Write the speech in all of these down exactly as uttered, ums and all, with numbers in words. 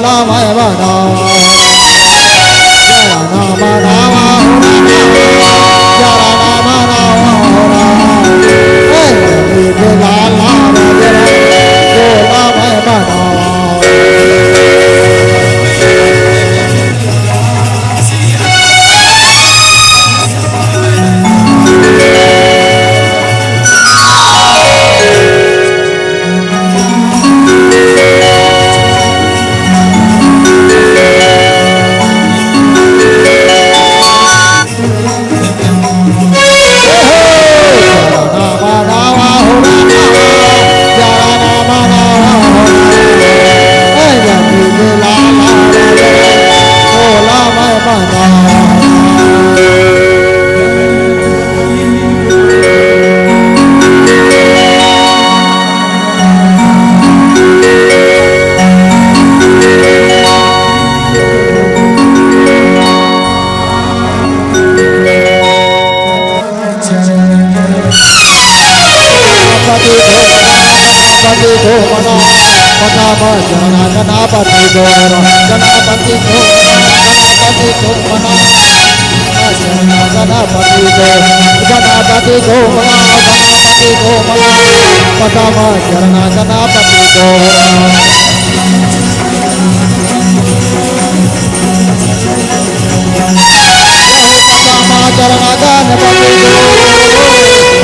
मैं बनावा, जरा ना बनावा हो रामा, जरा ना बनावा हो रामा। ए, नदी के लाला रे, जरा गोला मैं बनावा। गणपति गो मना, गणपति गो मना, गणपति गो मना, गणपति गो मना, गणपति गो मना, गणपति गो मना, पदम चरण गणपति गो मना।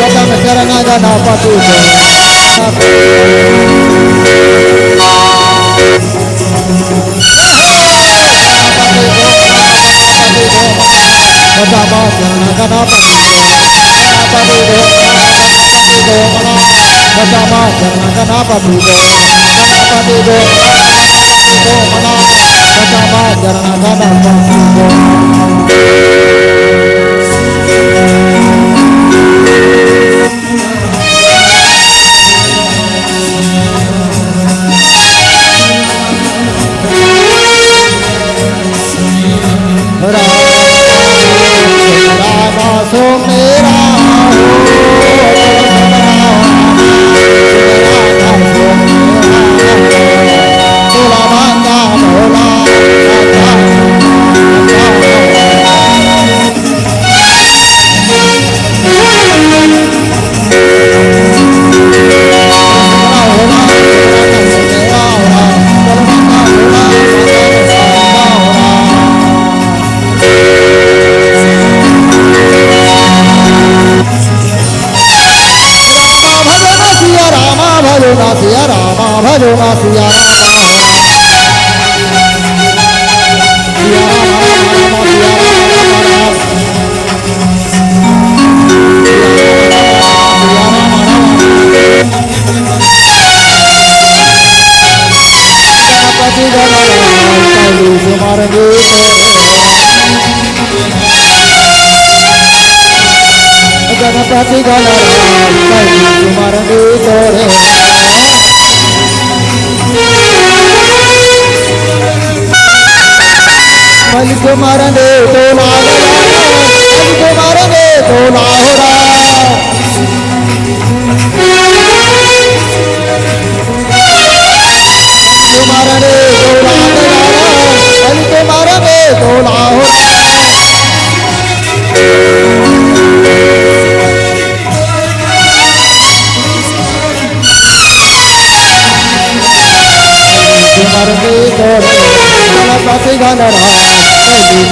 पदम चरण गणपति गो, पदम चरण गणपति गो। रामा भजो ना सिया रामा, भजो ना सिया रामा, भजो ना सिया रामा। सिया रामा, रामा, रामा, सिया रामा, रामा, रामा। गणपति गणराज कली कुमार दीप। गणपति गणराज कली कुमार दीप रे। कली कुमार दीप तो लाग, कली कुमार दीप तो लाग। तुम्हारा रे गोला मेरा, अरे तुम्हारा रे गोला हो। तुम्हारा रे गोला, गणपति गणराज,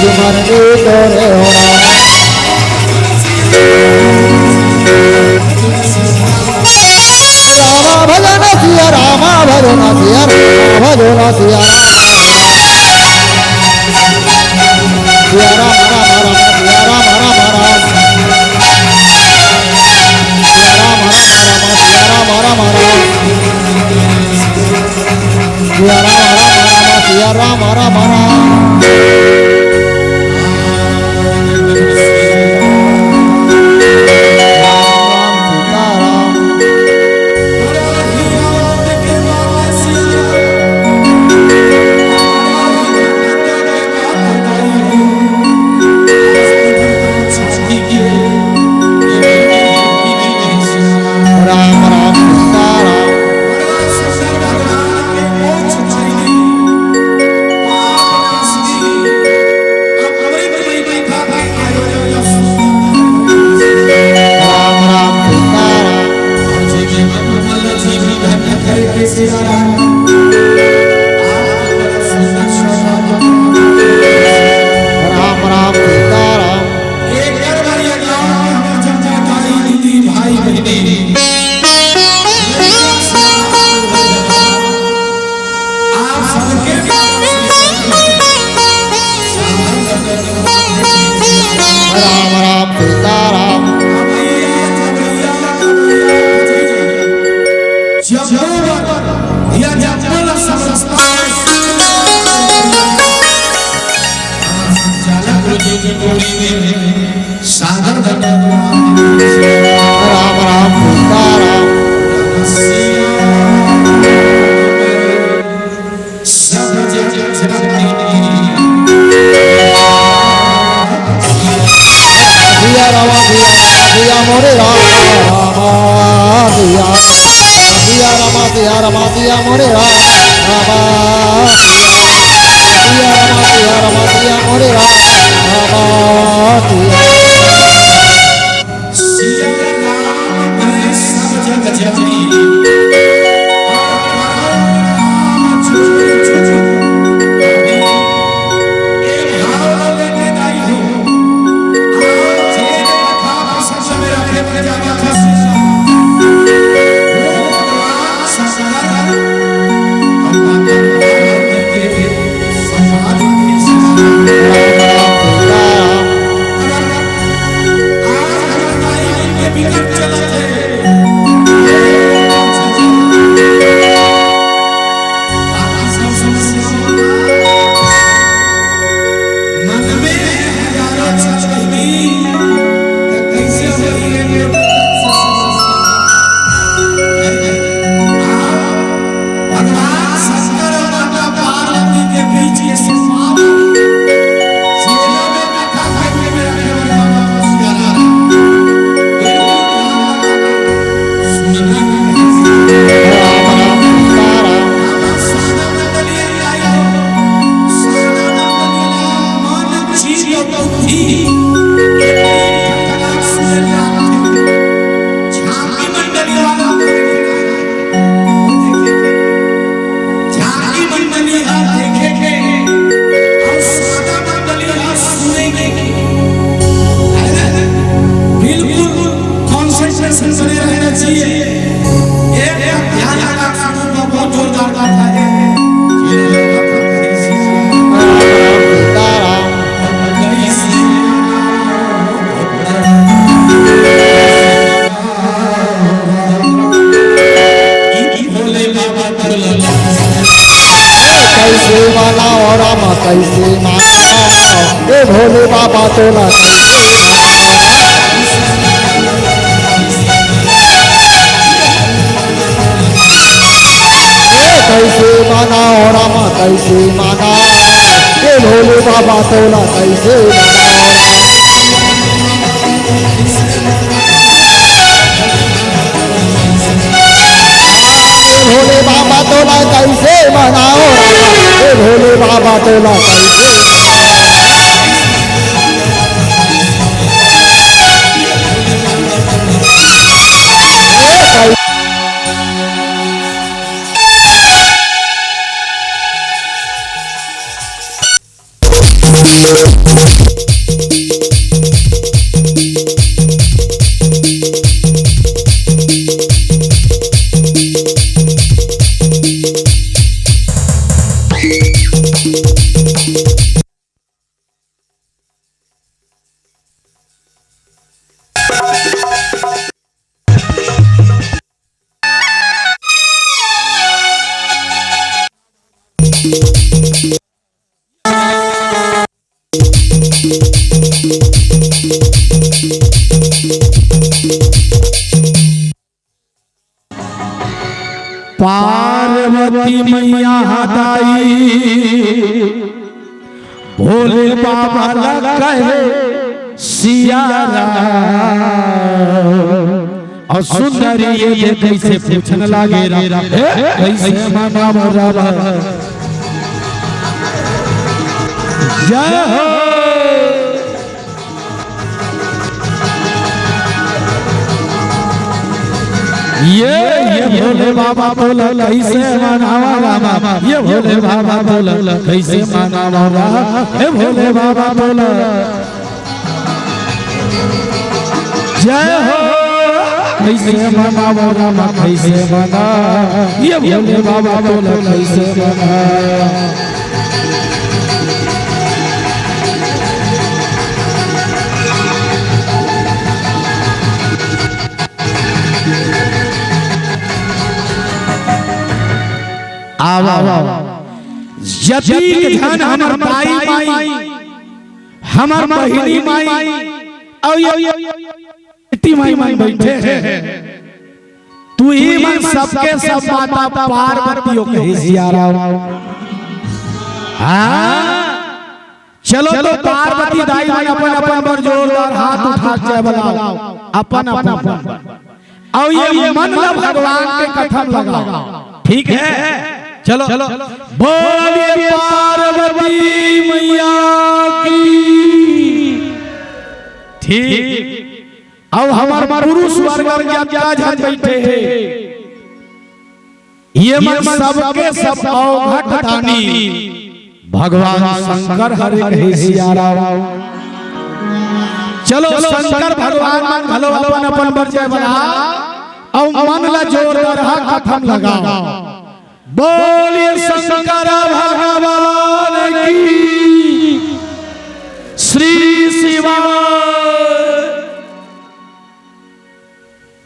तुम्हारा रे गोला हो। रामा भजन सिया रामा भजन सिया रामा भजन सिया रामा। सिया राम राम राम सिया राम राम राम। सिया राम राम राम सिया राम राम राम। सिया राम राम राम सिया राम राम राम। राम राम सीताराम। राम राम सीताराम। जम्मो बर या जम्मो ला समझता है। संचालक गुरुजी की पूरी में सादर धन्यवाद। राम राम सीताराम। सब जग जननी। दिया रामा दिया, दिया मोरे रामा, रामा दिया। दिया रामा दिया, रामा दिया मोरे रामा, रामा दिया। दिया रामा दिया, रामा दिया मोरे रामा, रामा दिया। सिया राम मैं सब जग जानी। भगवान शंकर और माता पार्वती के बीच ये संवाद जेल में कथा करने में रखे हुए बाबा मुस्कुरा रहे हैं। बिल्कुल ध्यान लगा के सुनना है। राम राम सीताराम। राम सादा मंडली आई हो, सादा मंडली मन चित्त बुद्धि एक एक घंटा सुनना है। झांकी मंडली वाला झांकी मंडली ह देखे के अउ सादा मंडली ह सुने के, है ना? बिल्कुल concentration बने रहना चाहिए। एक बार ध्यान लगा के सुनो, बहुत जोरदार बात है। सीताराम। कैसे मनाओ राम, कैसे मनाओ, ए भोले बाबा तोला। ए कैसे मनाओ राम, कैसे मनाओ, ए भोले बाबा तोला कैसे मनाओ। ए भोले बाबा तोला कैसे मनाओ रामा, ए भोले बाबा तोला कैसे पार्वती मैया दाई भोले बाबा ला कहे सिया राम। अउ सुंदरी ये दे कैसे पूछन लागे रा, ए, कैसे मनाव राम। जय हो। ये, ये भोले बाबा तोला कैसे मनावा रामा, ये भोले बाबा तोला कैसे मनावा रामा, ये भोले बाबा तोला जय हो। कैसे मनावा रामा, कैसे मना, ये भोले बाबा तोला कैसे मना। आवा, जतिक झन हमर दाई माई, हमर बहिनी माई, अउ ये बेटी माई मन बइठे हे, तुही मन सबके सब माता पार्वती हो कहे सियाराम। हाँ, चलो तो पार्वती दाई मन अपन अपन बर जोरदार हाथ उठा के जय बुलाओ, अपन अपन। अउ ये मन ला भगवान के कथा म लगाओ, ठीक है? चलो, बोलिए पार्वती मैया की। ठीक। अउ हमर पुरुष वर्ग म जतका झन बइठे हे, ये मन सबके सब अवघट दानी भगवान शंकर हरे कहे सियाराम। चलो, शंकर भगवान मन घलो अपन अपन बर जय बना, अउ मन ला जोरदार हा कथा म लगाओ। बोलिए शंकर भगवान की, श्री शिवा।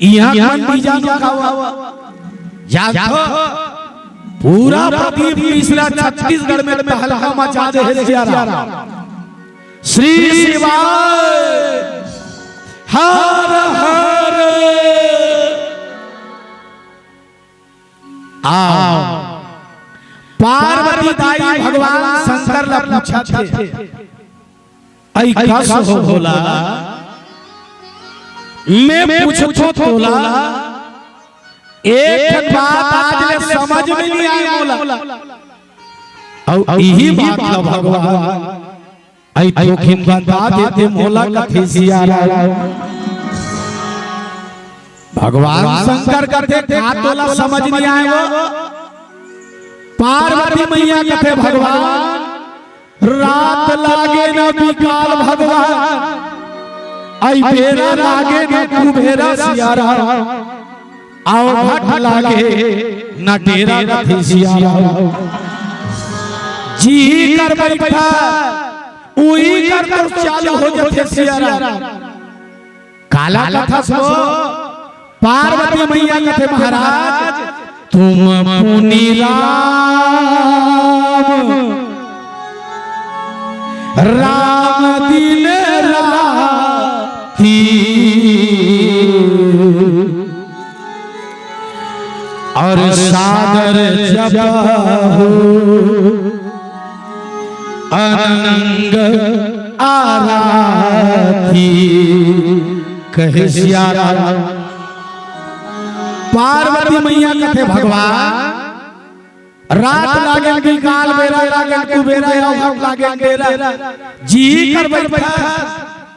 इहाँ मन भी जानो का हुआ। जानो। पूरा प्रदीप मिश्रा छत्तीसगढ़ में तहलका मचा दे हे सियाराम। श्री शिवाय। हर हर। आओ। पार्वती दाई भगवान शंकर ला पूछत हे, "अई कस हो भोला, मैं पूछथों तोला, एक ठन बात आज ले समझ में नइ आय मोला।" अउ इही बात ला भगवान अई थोकिन बता देते मोला कथे सियाराम। भगवान शंकर कथे, "का तोला समझ नइ आय वो?" पार्वती मैया कथे, "भगवान, रात लागे न बिकाल भगवान, अई बेरा लागे न कुबेरा सियाराम, अवघट लागे न डेरा कथे सियाराम। जिही कर बइठा, उही कर तोर चालू हो जथे सियाराम।" काला कथस वो? पार्वती मैया कथे, "महाराज, तुम पुनि राम, राम दिन राति, अउ सादर जपहु अनंग आराती।" कहे सियाराम। पार्वती मैया कथे, "भगवान, रात लागे बिकाल, बेरा लागे कुबेरा, अवघट लागे डेरा, जिही कर बइठा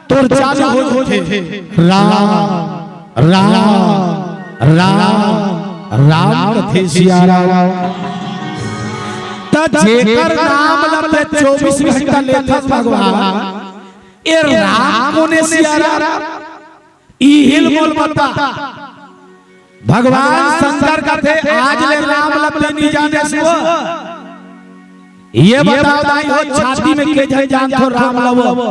तोर चालू हो जथे राम, राम, राम, राम कथे सियाराम।" त जेकर नाम ल तैं चौबीस घंटा लेथस भगवान, ए राम कोन ए सियाराम? इही ल मोला बता। भगवान शंकर कथे, "आज ले राम ल तैं नइ जानेस वो?" ये बताओ दाई हो, छाती में के झन जानथो राम ल वो?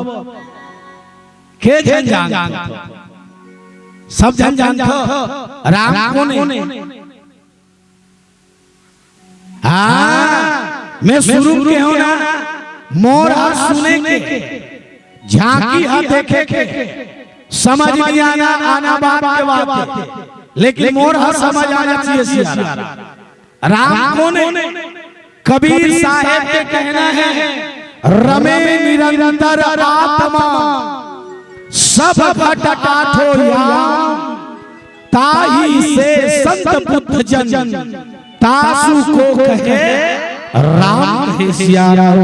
के झन जानथो? सब झन जानथो राम कोन ए? हाँ, मैं शुरू के हूँ ना, मोर हा सुने के, झांकी हा देखे के, समझ नइ आना, आना बात के बात हे, लेकिन मोर हा समझ आना चाहिए सियाराम। राम कोन ए? कबीर साहेब के कहना हे, "रमे निरंतर आत्मा, सब घट आठो याम, ताहि से संत बुद्ध जन, तासु को कहे राम।" कहे सियाराम।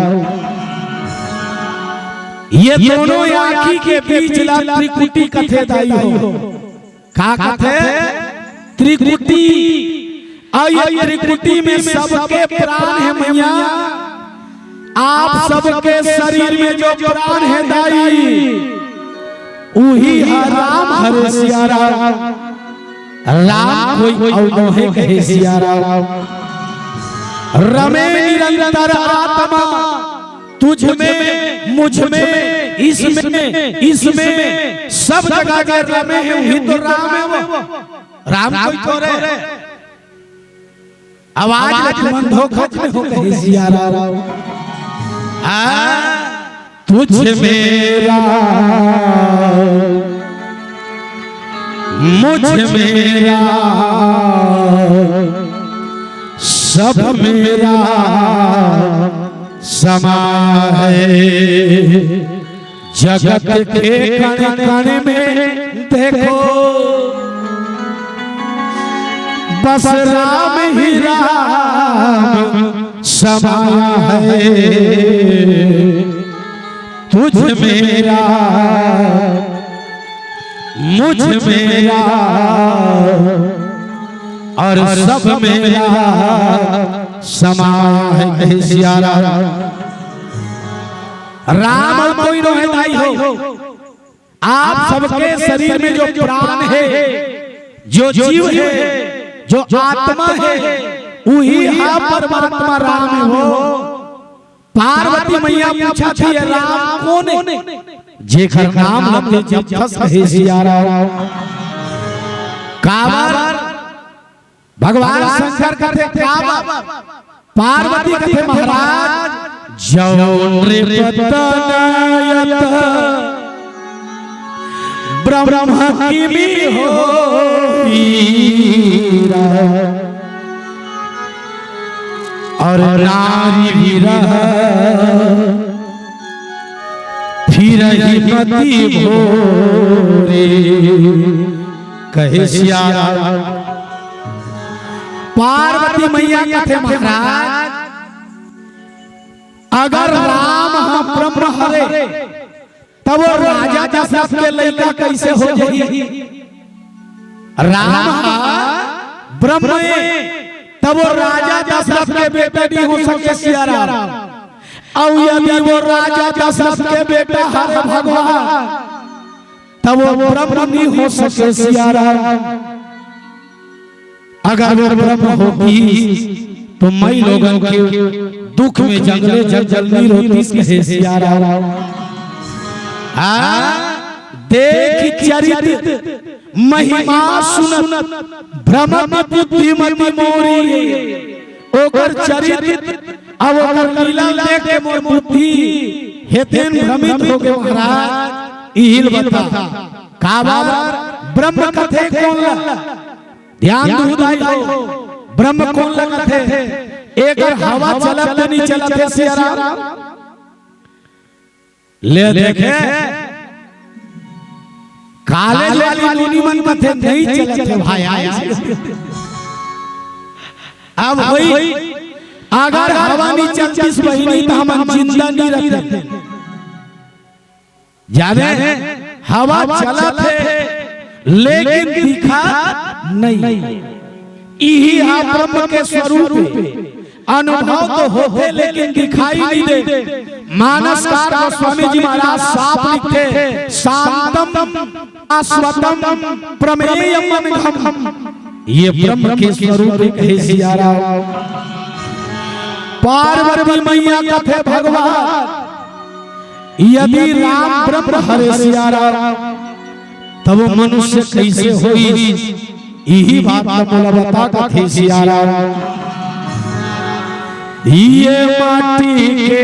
ये दोनों आँखी के बीच ला त्रिकुटी कथे दाई हो। का कथे? त्रिकुटी। अउ ये त्रिकुटी में सबके प्राण हे मैया। आप सबके शरीर में जो प्राण हे दाई, उही हा राम हरे सियाराम। राम कोई अउ नोहे कहे सियाराम। रमे निरंतर आत्मा, तुझ में, मुझ में, इसमें, इसमें, सब जगह के रमे हे, उही तो राम हे वो। राम कोई थोरे। आवाज ला तुमन धोखा में हो कहे सिया राम। आ, तुझ मेरा, मुझ मेरा, सब मेरा समा है। जगत के कण कण में देखो, बस राम ही राम समा है। तुझ मेरा, मुझ मेरा और सब मेरा समा है। कहे सिया राम। राम अउ कोई नोहे दाई हो, आप सबके शरीर में जो प्राण है, जो जीव है, जो आत्मा है, उही हा परमात्मा राम हो। पार्वती मैया पूछत हे, "राम कोन ए?" जेकर नाम लते जपथस कहे सिया राम। काबर? भगवान शंकर कथे, "काबर?" पार्वती कथे, "महाराज, जौन नृप तनयत ब्रह्म किमी होई, अउर नारी विरह फिरहि मति भोरे।" कहे सिया राम। पार्वती मैया कथे, "महाराज, अगर राम ह ब्रह्म हरे, तब वो राजा दशरथ के लइका कइसे हो जाही? राम ह ब्रह्म ए, तब वो राजा दशरथ के बेटा नइ हो सके सिया राम। अउ यदि वो राजा दशरथ के बेटा हरे भगवान, तब वो ब्रह्म नइ हो सके सिया राम। अगर वो ब्रह्म होतिस, तो मइलोगन के दुख में जंगले जंगल नइ रहतिस कहे सिया राम।" हाँ, देख चरित महिमा सुनत भ्रमत बुद्धि मति मोरी। ओकर चरित अउ ओकर लीला देख के मोर बुद्धि हेतेन भ्रमित हो गे महाराज। इही ल बता, काबर ब्रह्म कथे कोन ला? ध्यान दू दाई हो, ब्रह्म कोन ला कथे? एकर हवा चलत त नइ चलत हे सिया राम? ले देखे, कॉलेज वाली नोनी मन कथे नइ चलत हे भाई। अब होई, अगर हवा नइ चलतिस बहिनी, त हमन जिंदा नइ रहते। जाने हवा चलत हे, लेकिन दिखत नइ। इही हा ब्रह्म के स्वरूप हे। अनुभव तो होथे, लेकिन दिखाई नइ दे। मानसकार गोस्वामी जी महाराज साफ लिखथे, "शांतम शाश्वतम प्रमेयम अनघम।" ये ब्रह्म के स्वरूप कहे सिया राम। पार्वती मैया कथे, "भगवान, यदि राम ब्रह्म हरे सिया राम, तब मनुष्य कइसे होई?" इही बात ला मोला बता कथे सिया राम। ये माटी के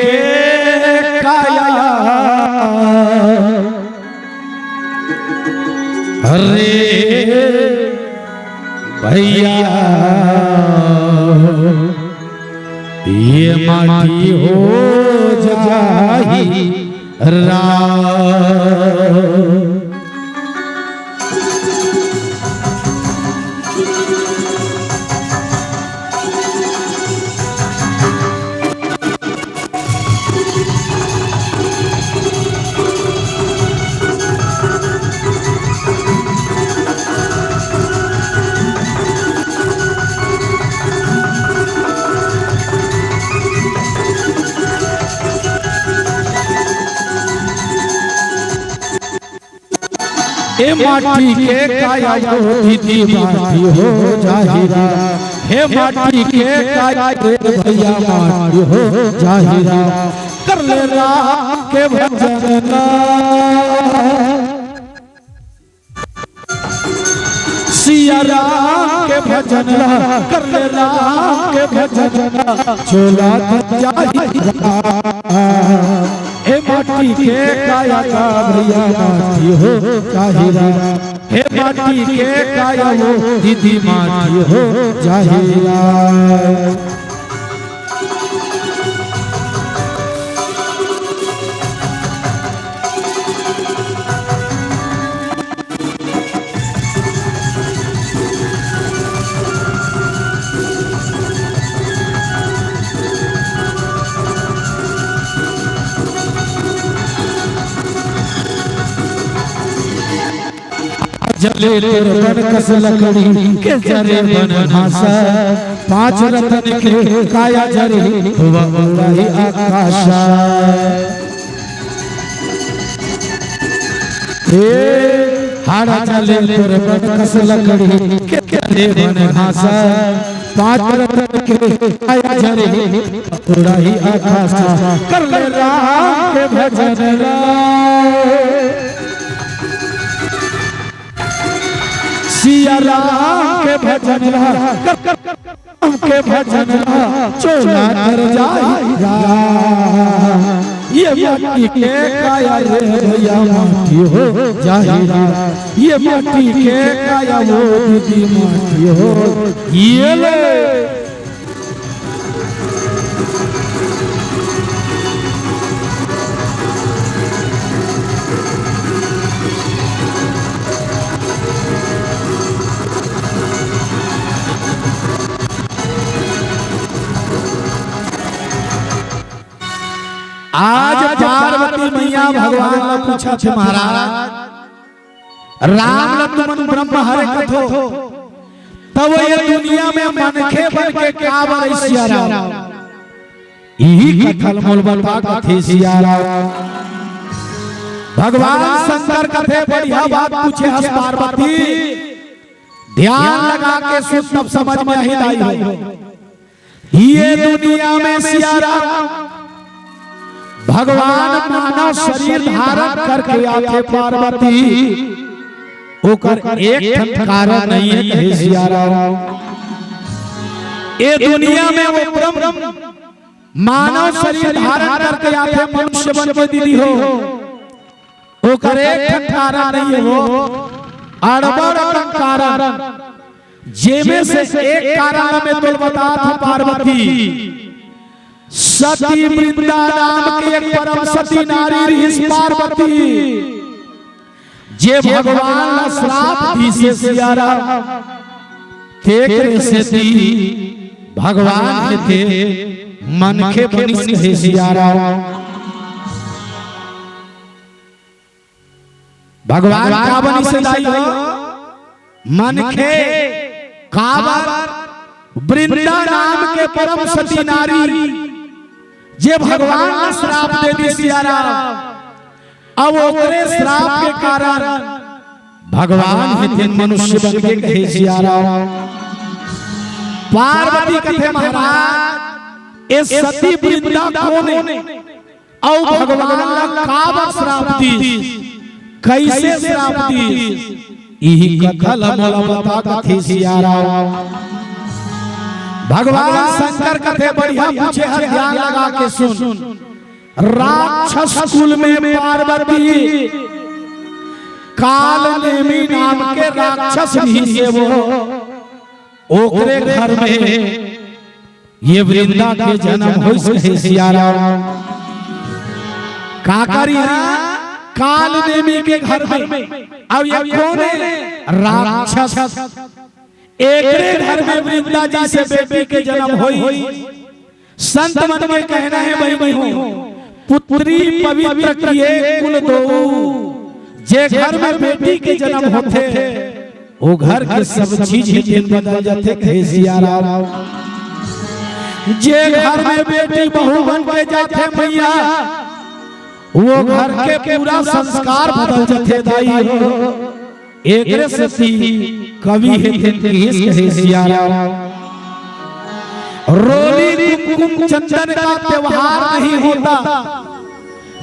काया, अरे भैया, ये माटी हो जाही राम। ए माटी के काया को दीदी माटी हो जाही रा। हे माटी के काया रे भैया माटी हो जाही रा। कर ले राम के भजन ना। सिया राम के भजन ला, कर ले राम के भजन ला, चोला धर जाही राम। हे माटी के काया का भैया माटी हो जाही राम। हे माटी के काया वो दीदी माटी हो जाही राम। जले तोर बन कस लकड़ी के जरे बन घासा, पांच रतन के काया जरे हुआ उड़ाही आकाशा। हे हाड़ा जले तोर बन कस लकड़ी के जरे बन घासा, पांच रतन के काया जरे उड़ाही आकाशा। कर ले राम के भजन ला। सिया राम के भजन ला, कर, कर, कर, राम के भजन ला, चोला धर जाही राम। ये माटी के काया रे भैया माटी हो जाही राम। ये माटी के काया वो दीदी माटी हो। ये ले। आज पार्वती मैया भगवान ला पूछत हे, महाराज, राम ला तुमन ब्रह्म हरे कथो, तब ये दुनिया में मनखे बन के का बरई सिया राम? इही कथा ल मोला बता कथे सिया राम। भगवान शंकर कथे बढ़िया बात पूछे हस पार्वती, ध्यान लगा के सुन तब समझ में आही दाई हो। ये दुनिया में सिया राम भगवान मानव शरीर धारण करके आथे पार्वती, ओकर एक ठन कारण नहीं है कहे सिया राम। ये दुनिया में वो ब्रह्म मानव शरीर धारण करके आथे मनुष्य बन के दीदी हो। ओकर एक ठन कारण नहीं है वो, अड़बड़ अकन कारण, जेमे से एक कारण मैं तोल बतात हूँ पार्वती। सती वृंदा नाम के एक परम सती नारी रहिस पार्वती, जे भगवान ला श्राप दीसे सिया राम। तेकरे सेती भगवान हे ते मनखे बनिस कहे सिया राम। भगवान का बनिस दाई हो? मनखे। काबर? वृंदा नाम के परम सती नारी, जे भगवान ला श्राप दे दिस सिया राम। अब ओकरे श्राप के कारण भगवान हे तेन मनुष्य बन के कहे सिया राम। पार्वती कथे, महाराज, ए सती वृंदा कोन ए? अउ भगवान ला काबर श्राप दीस? कइसे श्राप दीस? इही कथा ला मोला बता कथे सिया राम। भगवान शंकर कथे बढ़िया पूछे हस, ध्यान लगा के सुन। राक्षस कुल में पार्वती काल नेमी नाम के राक्षस रहिसे वो, ओकरे घर में ये वृंदा के जन्म होइस कहे सिया राम। काकर इहाँ काल नेमी के घर में, अब ये कोन ए? राक्षस। एकरे घर में वृंदा जइसे बेटी के जन्म होइस। संत मन के कहना हे बहिनी हो, पुत्री पवित्र किए कुल दोऊ। जे घर में बेटी के जन्म होथे, वो घर के सब चीज ही दिन बदल जाथे कहे सिया राम। जे घर में बेटी बहू बन के जाथे मैया, वो घर के पूरा संस्कार बदल जाथे दाई हो। एकरे सेती कवि हे तेन किहिस कहे सिया राम। रोली कुमकुम चंदन का त्योहार नहीं होता,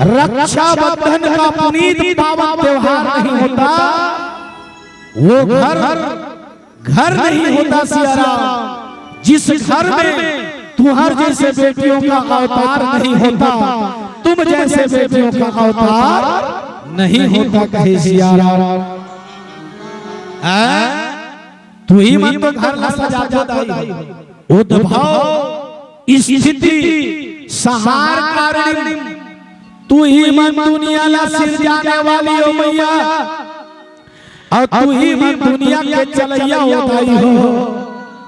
रक्षाबंधन का पुनीत पावन त्योहार नहीं होता, वो घर घर नहीं होता सिया राम, जिस घर में तुम्हार जैसे बेटियों का अवतार नहीं होता, तुम जैसे बेटियों का अवतार नहीं होता, कहे सिया राम। आ? तुही मन तो घर ला सजाथो दाई, उद्भव स्थिति संहार कारिणी, तुही मन दुनिया ला सिरजाने वाली हो मैया, अउ तुही मन दुनिया के चलइया हो दाई हो,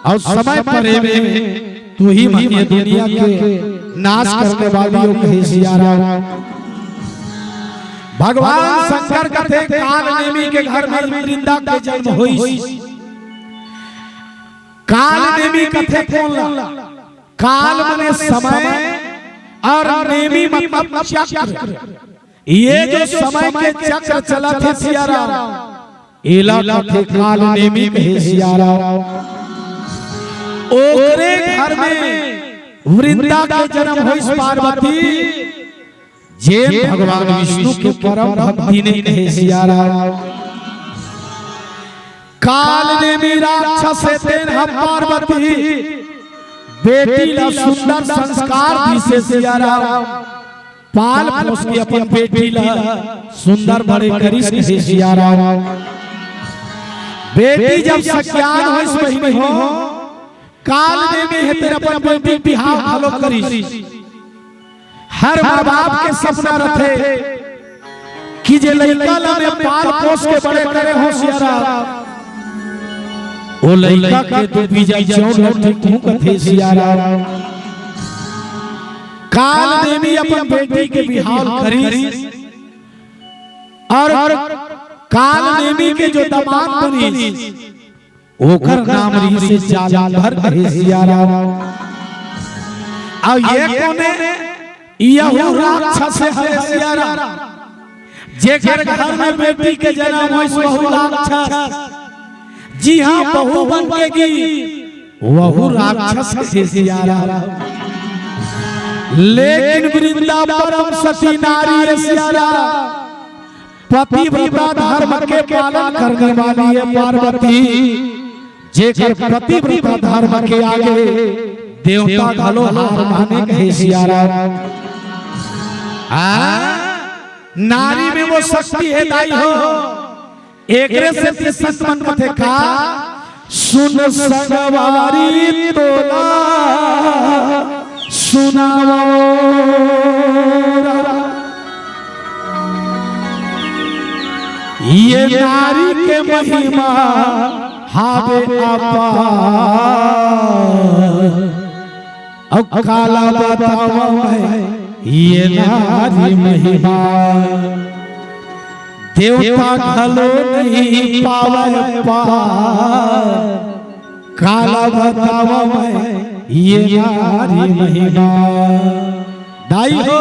अउ समय परे में तुही मन ये दुनिया के नाश करने वाली हो, कहे सिया राम। भगवान शंकर कथे काल नेमी के घर में वृंदा के जन्म होइस। काल नेमी कथे कोन ला? काल मने समय अउ नेमी मतलब चक्र। ये जो समय के चक्र चलत हे सिया राम, एला कथे काल नेमी कहे सिया राम। ओकरे घर में वृंदा के जन्म होइस पार्वती, जेन भगवान विष्णु के परम भक्ति ने कहे सिया राम। काल नेमी राक्षस हे तेन ह पार्वती बेटी ला सुंदर संस्कार दिसे सिया राम। पाल पोस के अपन बेटी ला सुंदर बड़े करिस कहे सिया राम। बेटी जब सज्ञान होइस बहिनी हो, काल नेमी हे तेन अपन बेटी बिहाव घलो करिस। हर माँ बाप के सपना रथे कि जे लइका ला मैं पाल पोस के बड़े करे हो सिया राम, ओ लइका के तो बीजा चौन लट्ठी कहूँ कथे सिया राम। काल नेमी अपन बेटी के बिहाव करिस अउ काल नेमी के जो दामाद बनिस, ओकर नाम रिहिसे जालंधर कहे सिया राम। अउ ये कोने? यहू राक्षस हरे सिया राम, जेकर घर में बेटी के जन्म होइस वहू राक्षस, जी हाँ, बहू बन के गे वहू राक्षस कहे सिया राम। लेकिन वृंदा परम सती नारी हे सिया राम, पतिव्रता धर्म के पालन करने वाली हे पार्वती, जेकर पतिव्रता धर्म के आगे देवता घलो हार माने कहे सिया राम। आ, नारी में वो शक्ति हे दाई हो, एकरे सेती संत मन कथे का, सुन संगवारी तोला सुनावो। ये नारी के महिमा हावे अपार। अउ काला बतावंव मैं ये नारी महिमा, देवता घलो नहीं पावय पार। काला बतावंव मैं ये नारी महिमा। दाई हो,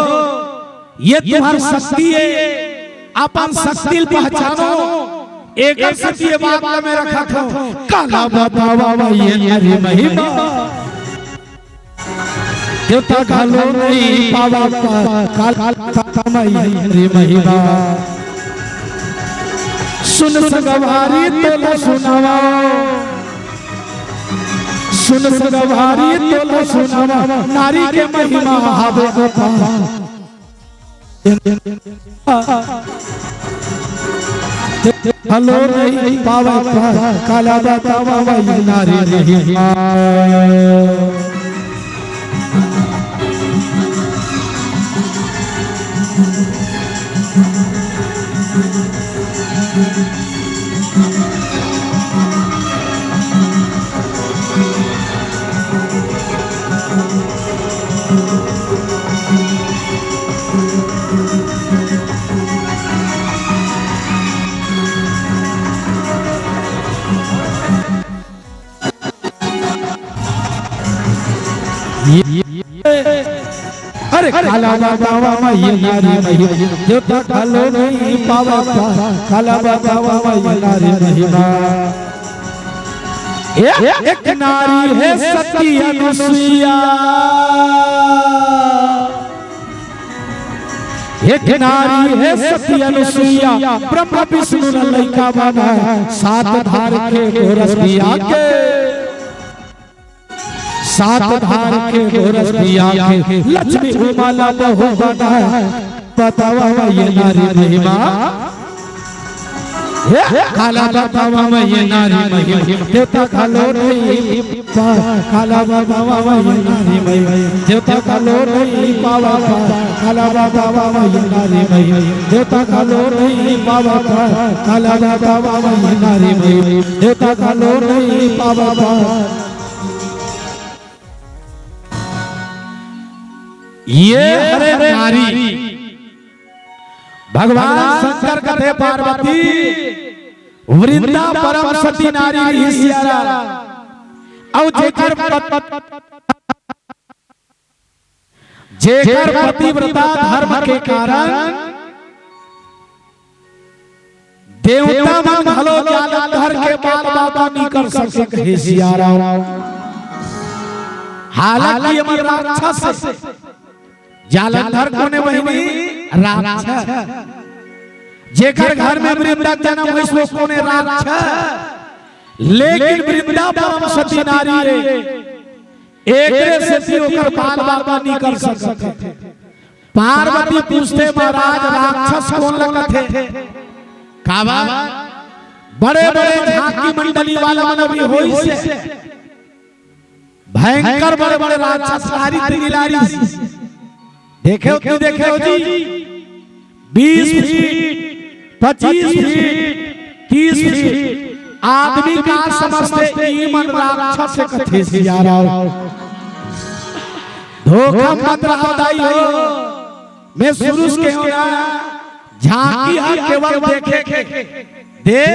ये तुम्हार शक्ति हे, अपन शक्ति ल पहचानो। एकर सेती ये बात ल मैं रखत हंव, काला बतावंव मैं ये नारी महिमा। देवता घलो नहीं पावय पार, काला बतावंव मैं ये नारी महिमा। सुन संगवारी तोला सुनावंव, सुन संगवारी तोला सुनावंव, नारी के महिमा हावे अपार। घलो नहीं पावय पार, काला बतावंव मैं ये नारी महिमा। अरे काला बतावंव मैं ये नारी महिमा, देवता घलो नहीं पावय पार, काला बतावंव मैं ये नारी महिमा। ए, एक नारी हे सती अनुसुईया, एक नारी हे सती अनुसुईया, ब्रह्मा विष्णु ला लइका बनाय, सात धार के गोरस पिया के, सात धार के गोरस पिया के, लक्ष्मी उमा ला बहू बनाय। बतावा ये नारी महिमा, हे काला बतावा ये नारी महिमा, देवता घलो नहीं पा, काला बतावा ये नारी महिमा, देवता घलो नहीं पावा पा, काला बतावा ये नारी महिमा, देवता घलो नहीं पावा पा, काला बतावा ये नारी महिमा, देवता घलो नहीं पावा पा। ये हरे नारी, भगवान शंकर कथे पार्वती, वृंदा परम सती नारी रिहिस यारा। अउ जेकर पत-, जेकर पतिव्रता धर्म के कारण देवता मन घलो जालंधर के बाल बाबा नइ कर सके, कहे सियाराम। हालांकि ये मन राक्षस हे। जालंधर कोने बहिनी? राक्षस। जेकर घर में वृंदा के जन्म होइस, वो कोने? राक्षस। लेकिन वृंदा परम सती नारी हे, एकरे सेती ओकर बाल बाबा नइ कर सकत हे। पार्वती पूछथे, महाराज, राक्षस कोन ला कथे? काबर? बड़े-बड़े झांकी मंडली वाला मन अभी होइस हे, भयंकर बड़े-बड़े राक्षस लारिस त नइ लारिस। देखे हो, तू देखे हो जी, बीस फीट, पच्चीस फीट, तीस फीट आदमी का समझथे, ई मन राक्षस कथे सियाराम। धोखा मत रहा दाई हो, मैं शुरू से कहूं ना, झांकी हा केवल देखे के दे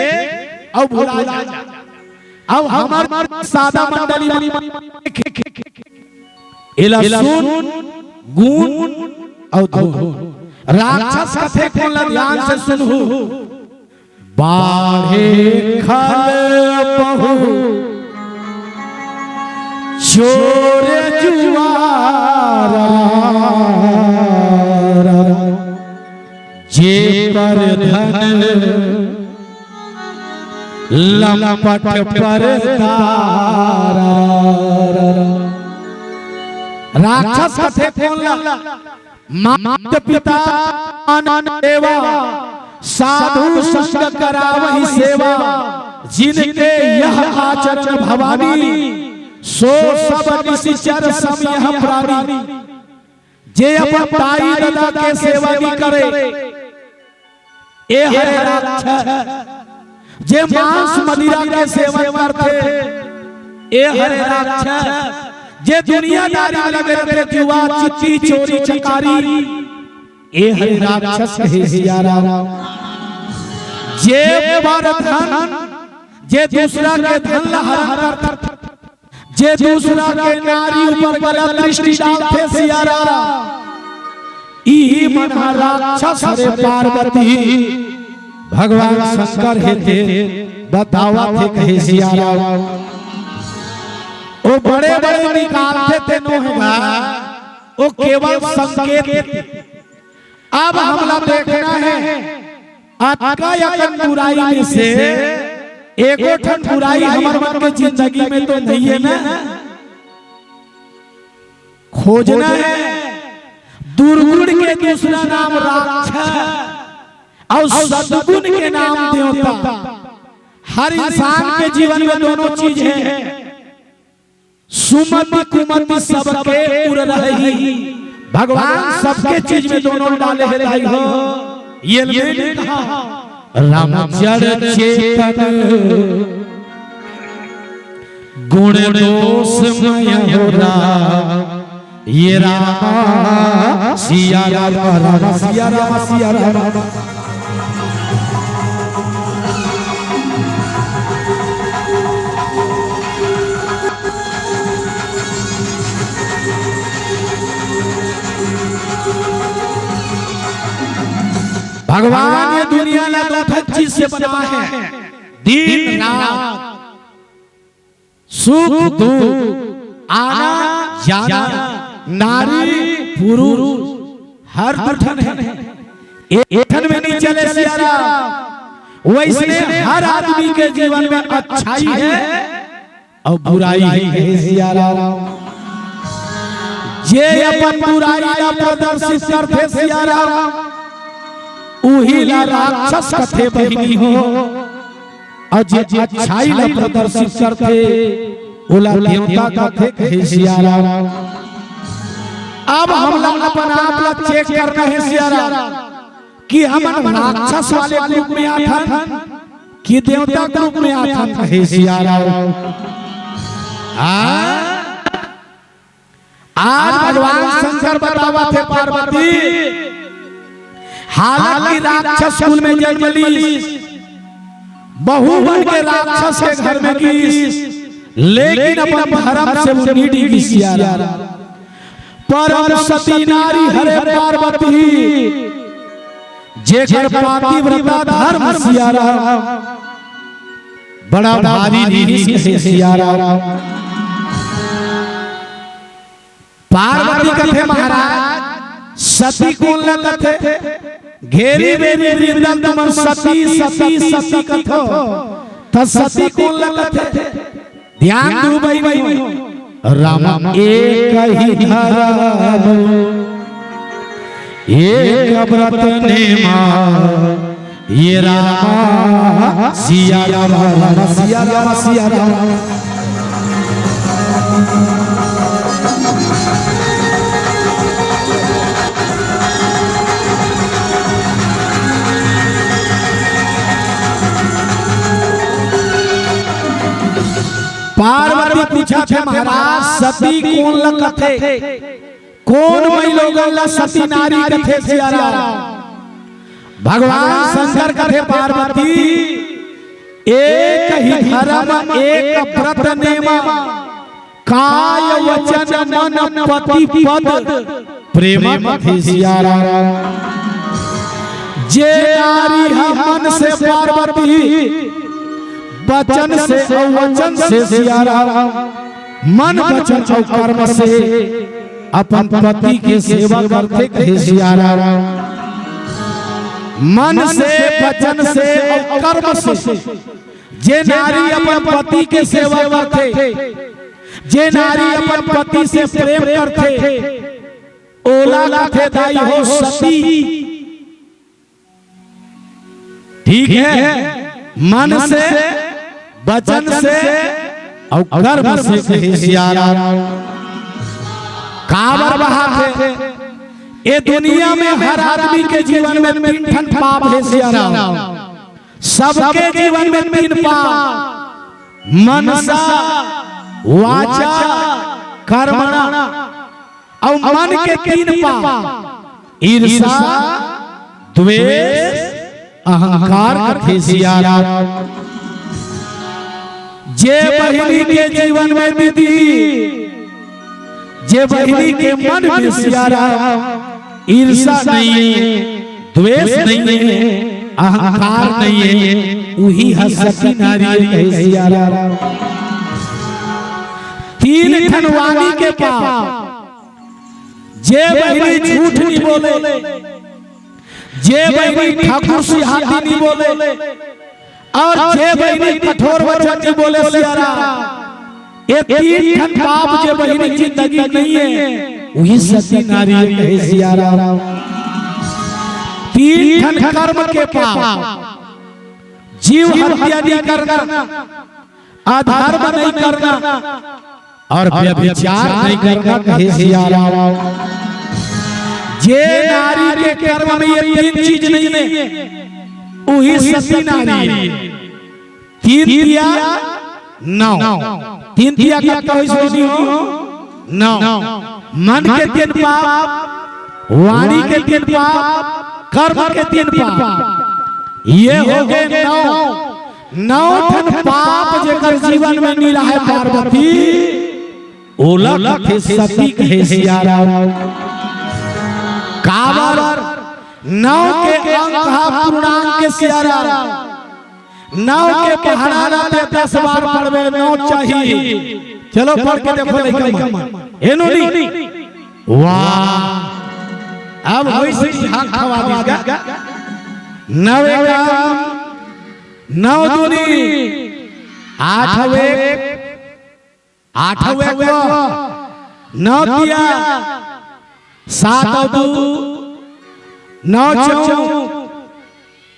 अउ भुला जा। अब हमर सादा मंडली मन एला सुन, गुन अउ धुन। राक्षस कथे कोन ला, ध्यान से सुनहू। बाढ़े खल पहु चोर जुआर, जे पर धन लंपट परदार। राक्षस कथे कोन ला? मात पिता आन देवा, साधु संग करावहि सेवा, जिनके यह आचरण भवानी, सो सब निशिचर सम यह प्राणी। जे अपन दाई ददा के सेवा नइ करे, ए हरे राक्षस। जे मांस मदिरा के सेवन करथे, ए हरे राक्षस। जे दुनियादारी में लगे रहिथे, जुआ, चिट्टी, चोरी, चकारी, ए हरे राक्षस कहे सियाराम। जे पर धन, जे दूसरा के धन ला हरण करथे, जे दूसरा के नारी ऊपर गलत दृष्टि डालथे सियाराम, इही मन ह राक्षस हरे पार्वती। भगवान शंकर हे ते बतावत हे कहे सियाराम। ओ बड़े-बड़े निकालथे तेनो हे गा, ओ केवल संकेत। अब हमला देखना हे, अतका अकन बुराई में से एको ठन बुराई हमर मन के जिंदगी में तो नइ हे ना। खोजना हे दुर्गुण के दूसरा नाम राक्षस अउ सद्गुण के नाम देवता। हर इंसान के जीवन में दोनों चीज हे। सुमति कुमति सबके उर रहइ। भगवान सबके चीज में दोनों डाले हे दाई हो। ये ने कहा, राम जड़ चेतन गुण दोष मय हो राम। ये राम सिया राम, राम सिया राम, सिया राम। भगवान ये दुनिया ला दो ठन चीज से बनाए हे, दिन रात, सुख दुख, आना जाना, नारी पुरुष, हर दू ठन हे। ए-, एक ठन में नहीं चले सिया राम। वैसने हर आदमी के जीवन में अच्छाई हे अउ बुराई हे, कहे सिया राम। जे अपन बुराई ला प्रदर्शित करथे सिया राम, उही ला राक्षस कथे बहिनी हो। अउ जे अच्छाई ला प्रदर्शित करथे, ओला देवता कथे, कहे सिया राम। अब हमला अपन आप ला check करना हे सिया राम, कि हमन राक्षस वाले group में आथन कि देवता group में आथन, कहे सिया राम। हाँ? आज भगवान शंकर बतावत हे पार्वती, हालांकि राक्षस कुल में जन्म लीस, बहू बन के राक्षस के घर में गीस, लेकिन अपन धर्म से वो नहीं डिगिस सिया राम। परम सती नारी हरे पार्वती, जेकर पातिव्रता धर्म सिया राम, बड़ा भारी रिहिस कहे सिया राम। पार्वती कथे महाराज, सती कोन ल कथे? घेरी बेरी वृंदन तुमन सती, सती, सती कथो, त सती कोन ल कथे? ध्यान दू बहिनी, राम एक ही धर्म, एक व्रत नेमा, ये राम सिया राम, राम सिया राम, सिया राम। पार्वती पूछत हे महाराज, सती कोन ल कथे? कोन मई लोगन ला सती नारी कथे सिया राम? भगवान शंकर कथे पार्वती, एक ही धर्म एक व्रत नेमा, काय वचन मन पति पद प्रेम कथे सिया राम। जे नारी ह मन से पार्वती, वचन से अउ वचन से सिया राम, मन वचन अउ कर्म से अपन पति के सेवा करथे कहे सिया राम। मन से, वचन से अउ कर्म से जे नारी अपन पति के सेवा करथे, जे नारी अपन पति से प्रेम करथे, ओला कथे दाई हो सती। ठीक हे, मन से, वचन से अउ कर्म से कहे सिया राम। काबर बात हे, ए दुनिया में हर आदमी के जीवन में तीन ठन पाप हे सिया राम। सबके जीवन में तीन पाप, मनसा, वाचा, कर्मणा। अउ मन के तीन पाप, ईर्षा, द्वेष, अहंकार कथे सिया राम। जे बहिनी के जीवन में दीदी, जे बहिनी के मन में सिया राम ईर्षा नहीं हे, द्वेष नहीं हे, अहंकार नहीं हे, उही ह सती नारी कहे सिया राम। तीन ठन वाणी के पाप, जे बहिनी झूठ नहीं बोले, जे बहिनी ठाकुर सिहाती नहीं बोले, अउ जे बहिनी कठोर वचन नहीं बोले सिया राम, ए तीन ठन पाप जे बहिनी जिंदगी नहीं हे, उही सती नारी कहे सिया राम। तीन ठन कर्म के पाप, जीव हत्या नहीं करना, अधर्म नहीं करना, अउ व्यभिचार नहीं करना कहे सिया राम। जे नारी के कर्म में ये तीन चीज नहीं हे, उही सती नारी। तीन तिया नौ। तीन तिया कतका होइस बहिनी हो? नौ। मन के तीन पाप, वाणी के तीन पाप, कर्म के तीन पाप, ये हो गए नौ। नौ ठन पाप जेकर जीवन में नहीं रहय पार्वती, ओला कथे सती कहे सिया राम। काबर? नौ के अंक ह पूर्णांक के सिया राम। नौ के पहाड़ा ला ते दस बार पढ़बे, नौ चाही। चलो पढ़ के देखो लइका मन। एनो नी। वाह। अब होइस कि हाथ खवा दिस गा। नव एकम नव दूनी आठ, हवे आठ, हवे नव तिया सात अउ दू, नौ चौक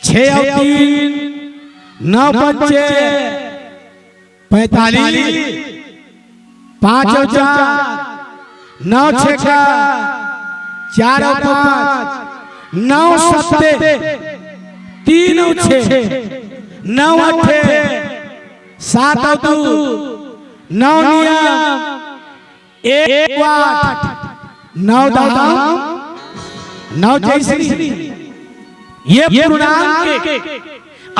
छे अउ तीन, नौ पंचे पैंतालीस, पाँच अउ चार, नौ छेका चार अउ पाँच, नौ सत्ते तीन अउ छे, नौ अट्ठे सात अउ दू, नौ नियम एक वाट, नौ दहम नौ जैसनी। ये पूर्णांक के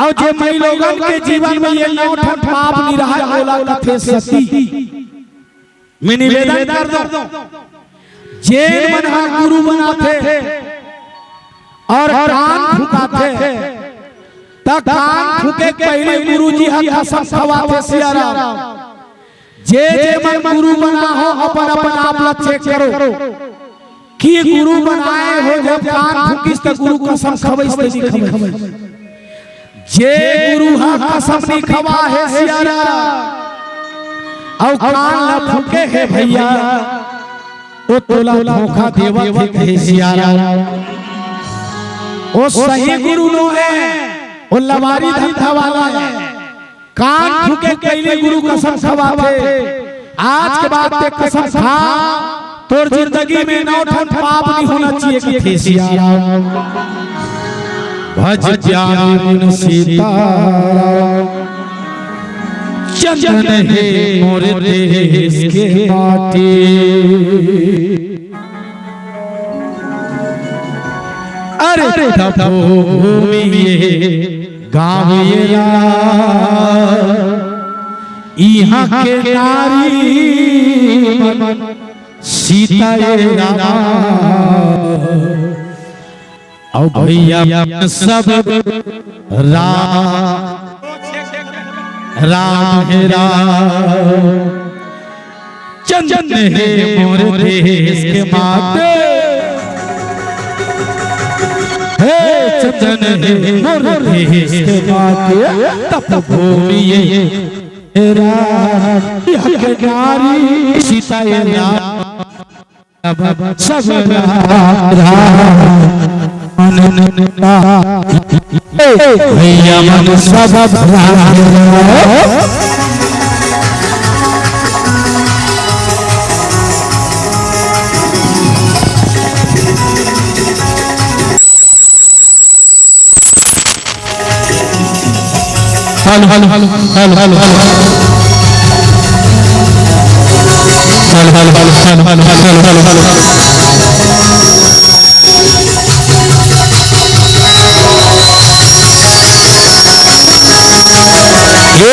अउ जे माईलोगन के जीवन में ये नौ ठन पाप निरहय, ओला कथे सती। मैं निवेदन कर दो, जेन मन ह गुरु बनाथे अउ कान फुकाथे, त कान फुके के पहिली गुरु जी ह कसम खवाथे सियाराम। जे जे मन गुरु बना हो, अपन अपन आप ला चेक करो कि गुरु बनाए हो, जब कान फुकिस त गुरु कसम खवइस त नहीं खवइस। जे गुरु ह कसम नहीं खवा हे सियारा, अउ कान ला फुके हे भैया, ओ तोला धोखा देवत हे सियारा। ओ सही गुरु नो हे, ओ लबारी धंधा वाला हे। कान फूके के पहिली गुरु कसम खवाथे, आज के बाद ते कसम खा, तोर जिंदगी में नौ ठन पाप नहीं होना चाहिए, कथे सियाराम। भज प्यारे मन सीताराम, चंदन हे मोर देश के माटी। अरे तपोभूमि ये गाँव ये राम, इहाँ के नारी मन सीता ये राम। अउ भैया सब राम, राम हे राम। चंदन हे मोर देश के माटी, हे चंदन हे मोर देश के माटी, तपोभूमि ये राम, इहाँ के नारी सीता ये राम। सब राम, राम, मन का, भैया मन सब राम। Hello, hello, hello, hello, hello, hello. Hello, hello, hello, hello, hello, hello, hello, hello.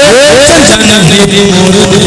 ये चंदन दे मोर दे।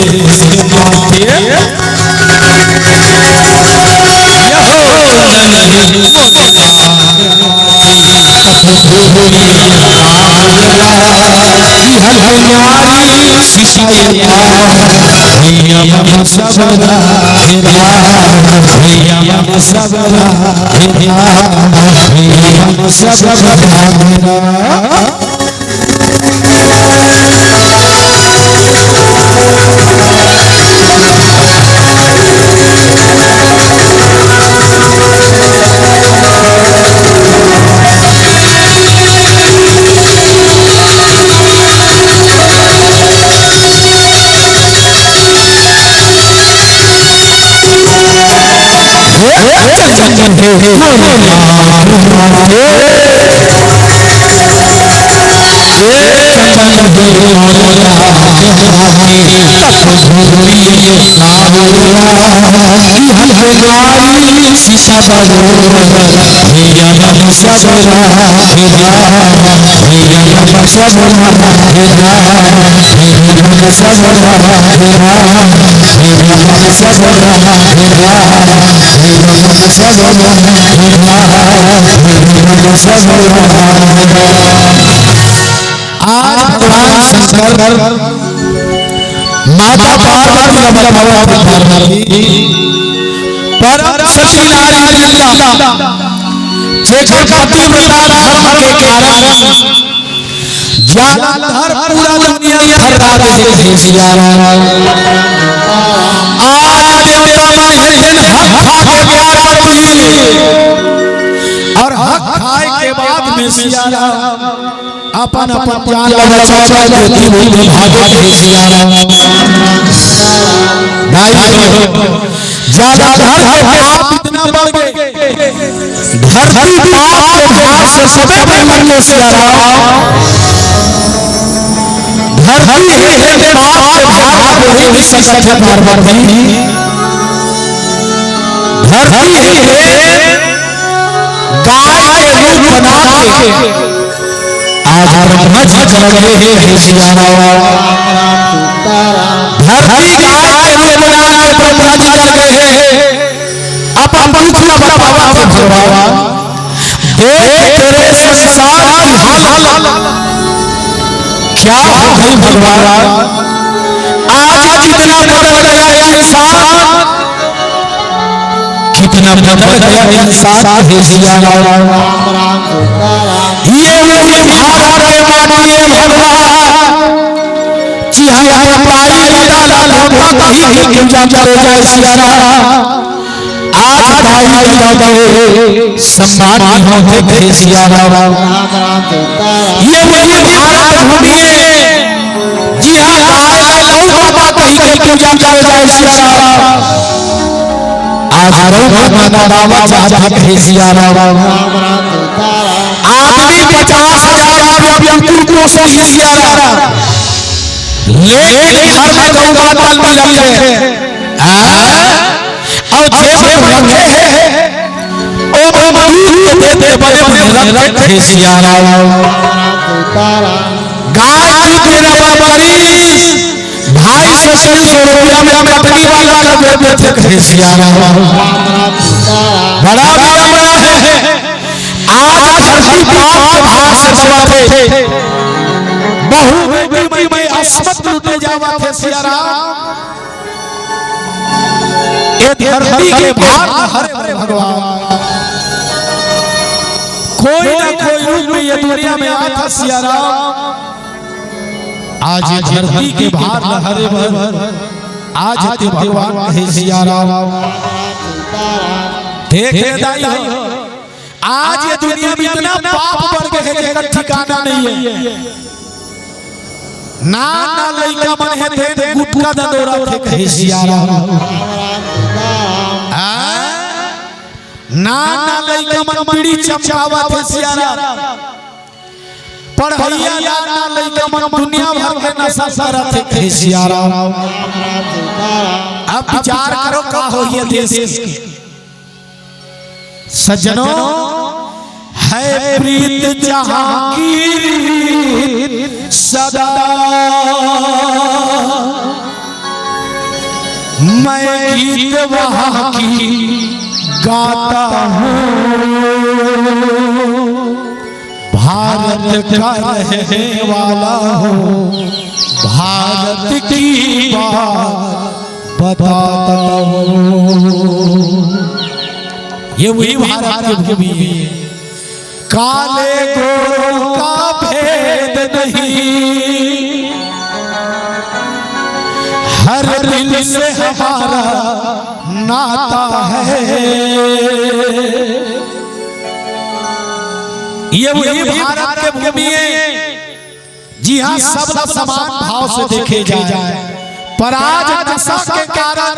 आज भगवान शंकर माता पार्वती का बलवा पार्वती परम सती नारी दुर्गा जेकर पतिव्रता धर्म के कारण जालंधर पूरा दुनिया थर्रा दे हे सिया राम। आज देवता मन हे तेन हक खा के पार्वती, अउ हक खाय के बाद में सिया राम अपन अपन जान ला बचाय बर ज्योति में भागे हे सिया राम। भाई हो, जालंधर के पाप इतना बढ़ गे, धरती पाप के भार से सबे ऊपर हे सिया राम। धरती हे हे पाप के भार ला बोहे नइ सकत हे पार्वती। धरती हे हे गाय के रूप बना के आज ब्रह्मा जी चल गे हे सिया राम। धरती गाय के रूप बना के ब्रह्मा जी चल गे हे। अपन दुख ला बतावत हे भगवान, देख तेरे संसार की हालत क्या हो गई भगवान। आज कितना बदल गया इंसान, कितना बदल गया इंसान हे सिया राम। ये वही भारत के माटी हे भगवान, जिहाँ यहाँ ताई दादा लोग कहीं के पूजा करे जाय सिया राम। आज ताई दादा के सम्मान नइ होत हे सिया राम। ये वही भारत भूमि हे, जिहाँ दाई दाऊ बाबा कहीं के पूजा करे जाय सिया राम। आज गौ माता दावा चाहत हे सिया राम। आदमी पचास हजार रुपया बिल्कुल कोसत हे सिया राम। लेकिन घर में गौ माता नइ रखे। आ? अउ जे मन रखे हे, ओ मन दूध के देते बने मन रखे हे सिया राम। गाय दूध देना बंद करिस, ढाई सौ तीन सौ रुपया में कटनी वाला कर देथे हे सिया राम। बड़ा विनम्र हे। आज धरती पाप के भार से बचाथे। बहू बेटी में असमत लूटे जावत हे सिया राम। ये धरती के भार हरे भगवान, कोई ना कोई रूप में ये दुनिया में आत हे सिया राम। आज ये धरती के भार हरे बर आज हे भगवान हे सिया राम। देख रे दाई हो, आज ये दुनिया में इतना पाप बढ़ गे हे, जेकर ठिकाना नइ हे। नान नान लइका मन हे तेन गुटखा ददोरत हे कहे सिया राम। आ? नान नान लइका मन बीड़ी चमकावत हे सिया राम। पढ़इया नान नान लइका मन दुनिया भर के नशा करत हे कहे सिया राम। अब विचार करो का होही ये देश के। सज्जनों, है प्रीत जहाँ की रीत सदा, मैं गीत वहाँ की गाता हूँ। भारत का रहने वाला हूँ, भारत की बात बताता हूँ। ये वही भारत की भूमि है। काले गोरों का भेद नहीं, हर दिल से हमारा नाता है। ये वही भारत के भूमि है। जी हाँ, सब ला समान भाव से देखे जाए, पर आज नशा के कारण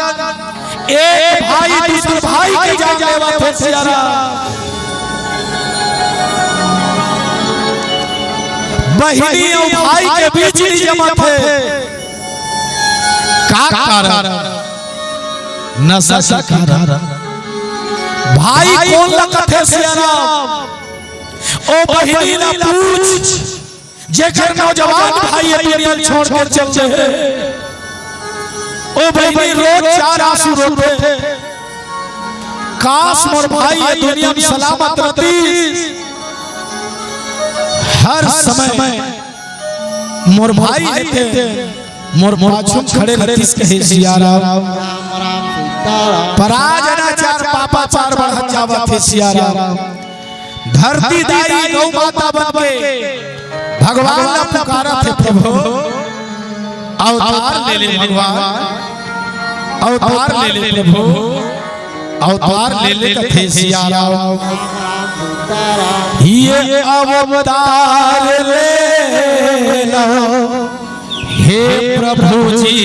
एक भाई दूसर भाई के जान लेवत हे सिया राम। बहिनी अउ भाई के बीच नइ जमत हे। का कारण? नशा के कारण। भाई कोन ला कथे सिया राम? ओ बहिनी ला पूछ, जेकर नौजवान भाई ये दुनिया छोड़ के चल दे हे, ओ बहिनी रोज चार आंसू रोथे। काश मोर भाई ये दुनिया में सलामत रहती। हर समय मोर भाई हे तेन मोर पाछू खड़े रहतिस कहे सिया राम। पर आज अनाचार पापाचार बढ़त जावत हे सिया राम। धरती दाई गौ माता बन के भगवान ला पुकारत हे, "प्रभु, अवतार ले ले भगवान, अवतार ले ले प्रभु, अवतार ले ले," कथे सिया राम। ये अवतार ले लो हे प्रभु जी,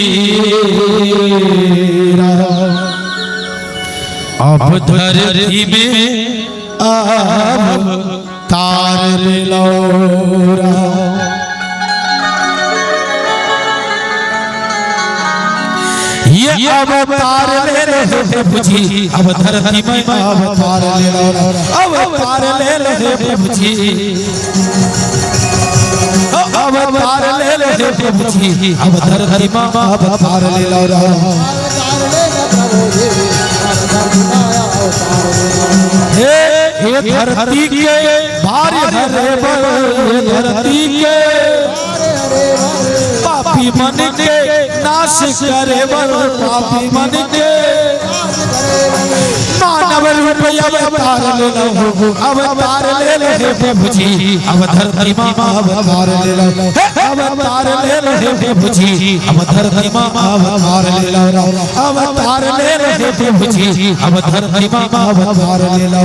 अब धरती में अवतार ले लो। ये अवतार ले लो हे प्रभु जी, अब धरती में अवतार ले लो, अवतार ले लो हे प्रभु जी। अवतार ले ले हे प्रभु जी, अब धरती मा अवतार ले लो रा। हे, हे धरती के भार हरे बर, हे धरती के पापी मन के नाश करे बर, पापी मन के मानव रूप अवतार ले लो, अवतार ले लो हे प्रभु जी, अब धरती मा अवतार ले लो, हे अवतार ले लो हे प्रभु जी, अब धरती मा अवतार ले लो, अवतार ले लो हे प्रभु जी, अब धरती मा अवतार ले लो।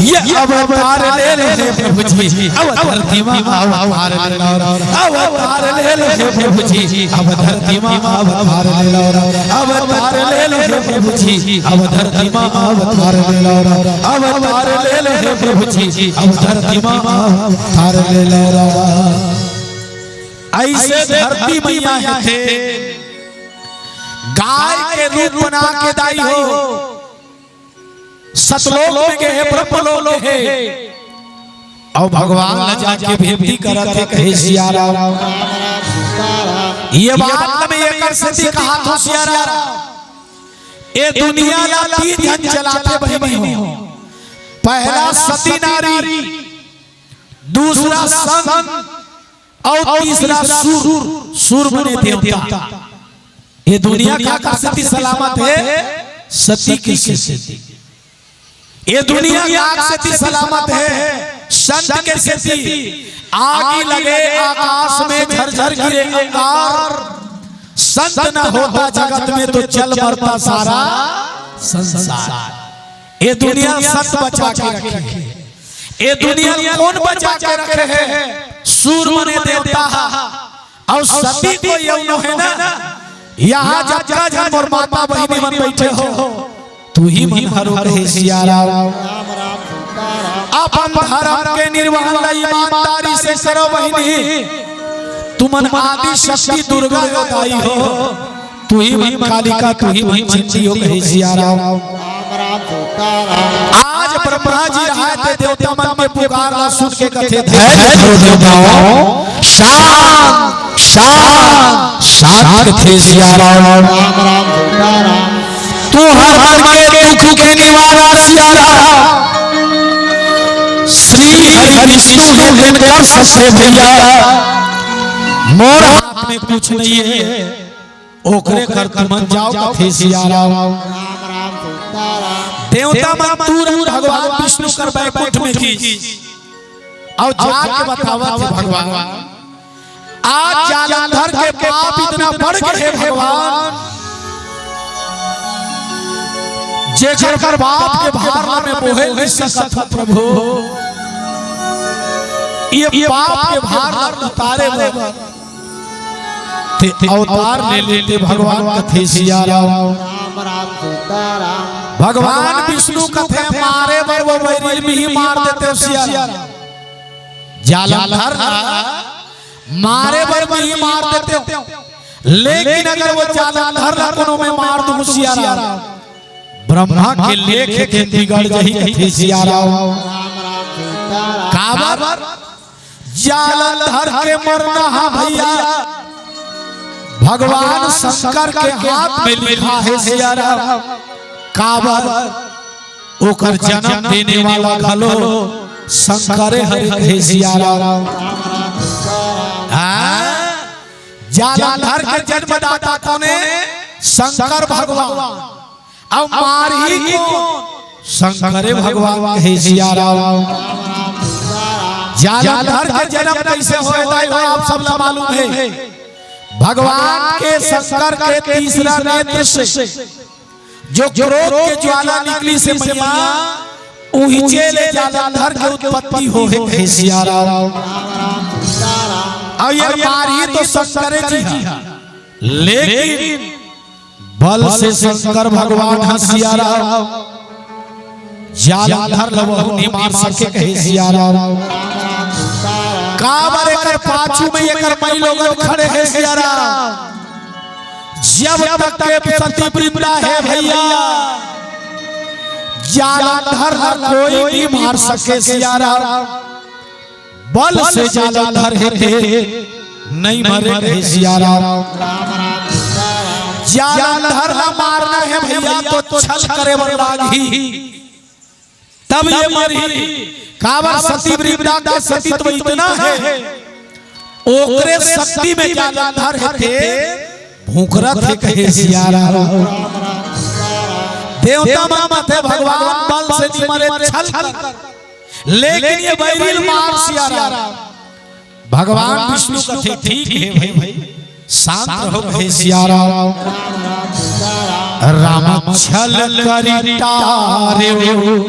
ये अवतार ले ले हे प्रभु जी, अब धरती मा अवतार ले लो। अवतार ले ले हे प्रभु जी, अब धरती मा अवतार ले लो। अवतार ले ले हे प्रभु जी, अब धरती मा अवतार ले लो। अवतार ले ले हे प्रभु जी, अब धरती मा अवतार ले लो। ऐसे धरती मैया हे, गाय के रूप बना के दाई हो सतलोक में गे हे, ब्रह्मलोक में गे हे। अउ भगवान ला जाके विनती करत हे, कहे सिया राम। ये बात मैं एकर सेती कहाथों सिया राम, ए दुनिया ला तीन झन चलाथे बहिनी हो। पहला सती नारी, दूसरा संत, अउ तीसरा सुर, सुर बने देवता। ये दुनिया काकर सेती सलामत हे? सती के सेती। ये दुनिया काकर सेती सलामत हे? संत के सेती। आगी लगे, आकाश में झरझर गिरे अंगार, संत न होता जगत में तो चल मरता सारा संसार। ये दुनिया संत बचा के रखे हे। ए दुनिया ल कोन बचा के रखे हे? सुर बने देवता हा। अउ सती कोई अउ नोहे ना। इहाँ जतका झन मोर माता बहिनी मन बइठे हो, तुही मन हरो कहे सिया राम। अपन धरम के निर्वहन ला ईमानदारी से करो बहिनी। तुमन आदि शक्ति दुर्गा अवतारी हो। तुही मन कालिका, तुही मन चंडी हो कहे सिया राम। आज ब्रह्मा जी रहाय ते देवता मन के पुकार ला सुन के कथे, धैर्य धरो देवताओं, शांत, शांत, शांत कथे सिया राम। तुहर मन के दुख के निवारण सिया राम। श्री हरि विष्णु हे, तेन कर सकथे भैया। मोर हाथ में कुछ नहीं है। ओकरे कर तुमन जाव कथे सिया राम। देवता मन तुरंत भगवान विष्णु कर बैकुंठ में गिस। अउ जाके बतावत हे भगवान, आज जालंधर के पाप इतना बढ़ गे हे भगवान, जेकर पाप के भार ला मैं बोहे नइ सकत हँव प्रभु, ये पाप के भार ला उतारे बर ते अवतार ले लेते भगवान कथे सिया राम। राम राम सीताराम। भगवान विष्णु कथे मारे बर वो बैरी ल भी मार देते सिया राम। जालंधर ला मारे बर भी मार देते, लेकिन अगर वो जालंधर ला कोनो मैं मार दूँ सिया राम, ब्रह्मा के लेख के बिगड़ जही कथे सियाराम। काबर? जालंधर के मरना हा भैया, भगवान शंकर के हाथ में लिखा हे सियाराम। काबर? ओकर जन्म देने वाला घलो शंकरे हरे कहे सियाराम। हाँ? जालंधर के जन्मदाता कोने? शंकर भगवान। अब मारही कोन? शंकरे भगवान कहे सियाराम। जालंधर के जन्म कैसे होय दाई हो, आप सब ला मालूम हे। भगवान के शंकर के तीसरा नेत्र से जो क्रोध के ज्वाला निकली से मैया, उहिचे ले जालंधर के उत्पत्ति होहे कहे सियाराम। अब ये मारही तो शंकरे जी हा, लेकिन बल से शंकर भगवान हा सियाराम, जालंधर ल वहू नइ मार सके कहे सियाराम। काबर एकर पाछू में एकर मई लोगन खड़े हे सियाराम। जब तक के सती वृंदा हे भैया, जालंधर ल कोई नइ मार सके सियाराम। बल से जालंधर हे ते नइ मरे कहे सियाराम। जालंधर ला मारना हे भैया तो छल करे बर लागही, तब ये मरही। काबर सती वृंदा के सतीत्व इतना हे, ओकरे शक्ति में जालंधर हे ते भूंकरत हे कहे सियाराम। देवता मन कथे भगवान बल से नइ मरे, छल कर। लेकिन ये बैरी ल मार सियाराम। भगवान विष्णु कथे ठीक हे भाई, शांत रहो कहे सियाराम। राम छल करि टारेउ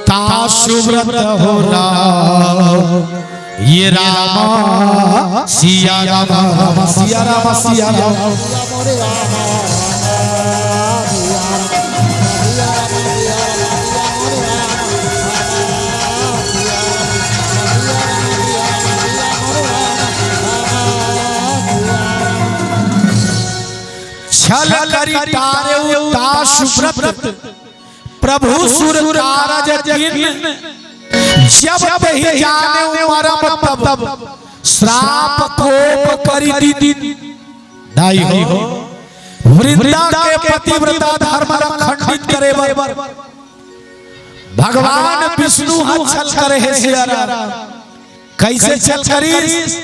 ता सुव्रत हो राम। ये राम सिया राम, राम सिया राम, सिया राम। छल करि टारेउ ता सुव्रत, प्रभु सुर कारज कीन। जब तेहि जानेउ मरम तब, श्राप कोप करि दीन। दाई हो, वृंदा के पतिव्रता धर्म ला खंडित करे बर भगवान विष्णु ह छल करे हे सियाराम। कैसे छल करिस?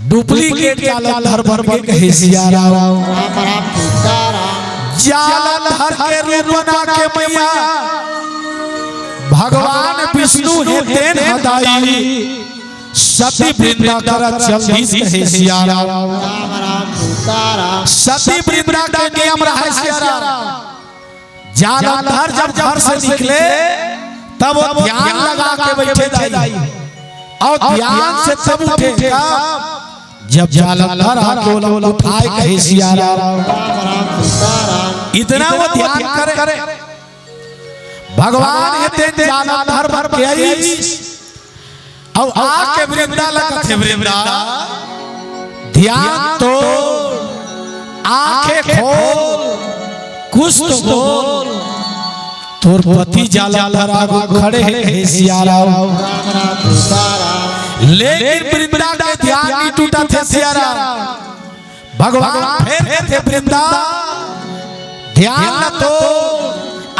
डुप्लीकेट जालंधर बन के कहे सियाराम। जालंधर के रूप बना के मैया भगवान विष्णु हे तेन ह दाई सती वृंदा करा चल दिस कहे सियाराम। सती वृंदा के नियम रहे सियाराम। जालंधर जब घर से निकले तब वो ध्यान लगा के बैठे दाई, और ध्यान से तब उठे तब जब जालंधर आके ओला उठाए कहे सियाराम। इतना वो ध्यान करे। भगवान हे तेन जालंधर बन के आइस। अउ आके वृंदा ला कथे, वृंदा, ध्यान तो, आंखें खोल, कुछ तो बोल। तोर पति जालंधर आगू खड़े हे, हे सियाराम। लेकिन वृंदा के ध्यान नइ टूटत हे सियाराम। भगवान फेर कथे, वृंदा, ध्यान तो,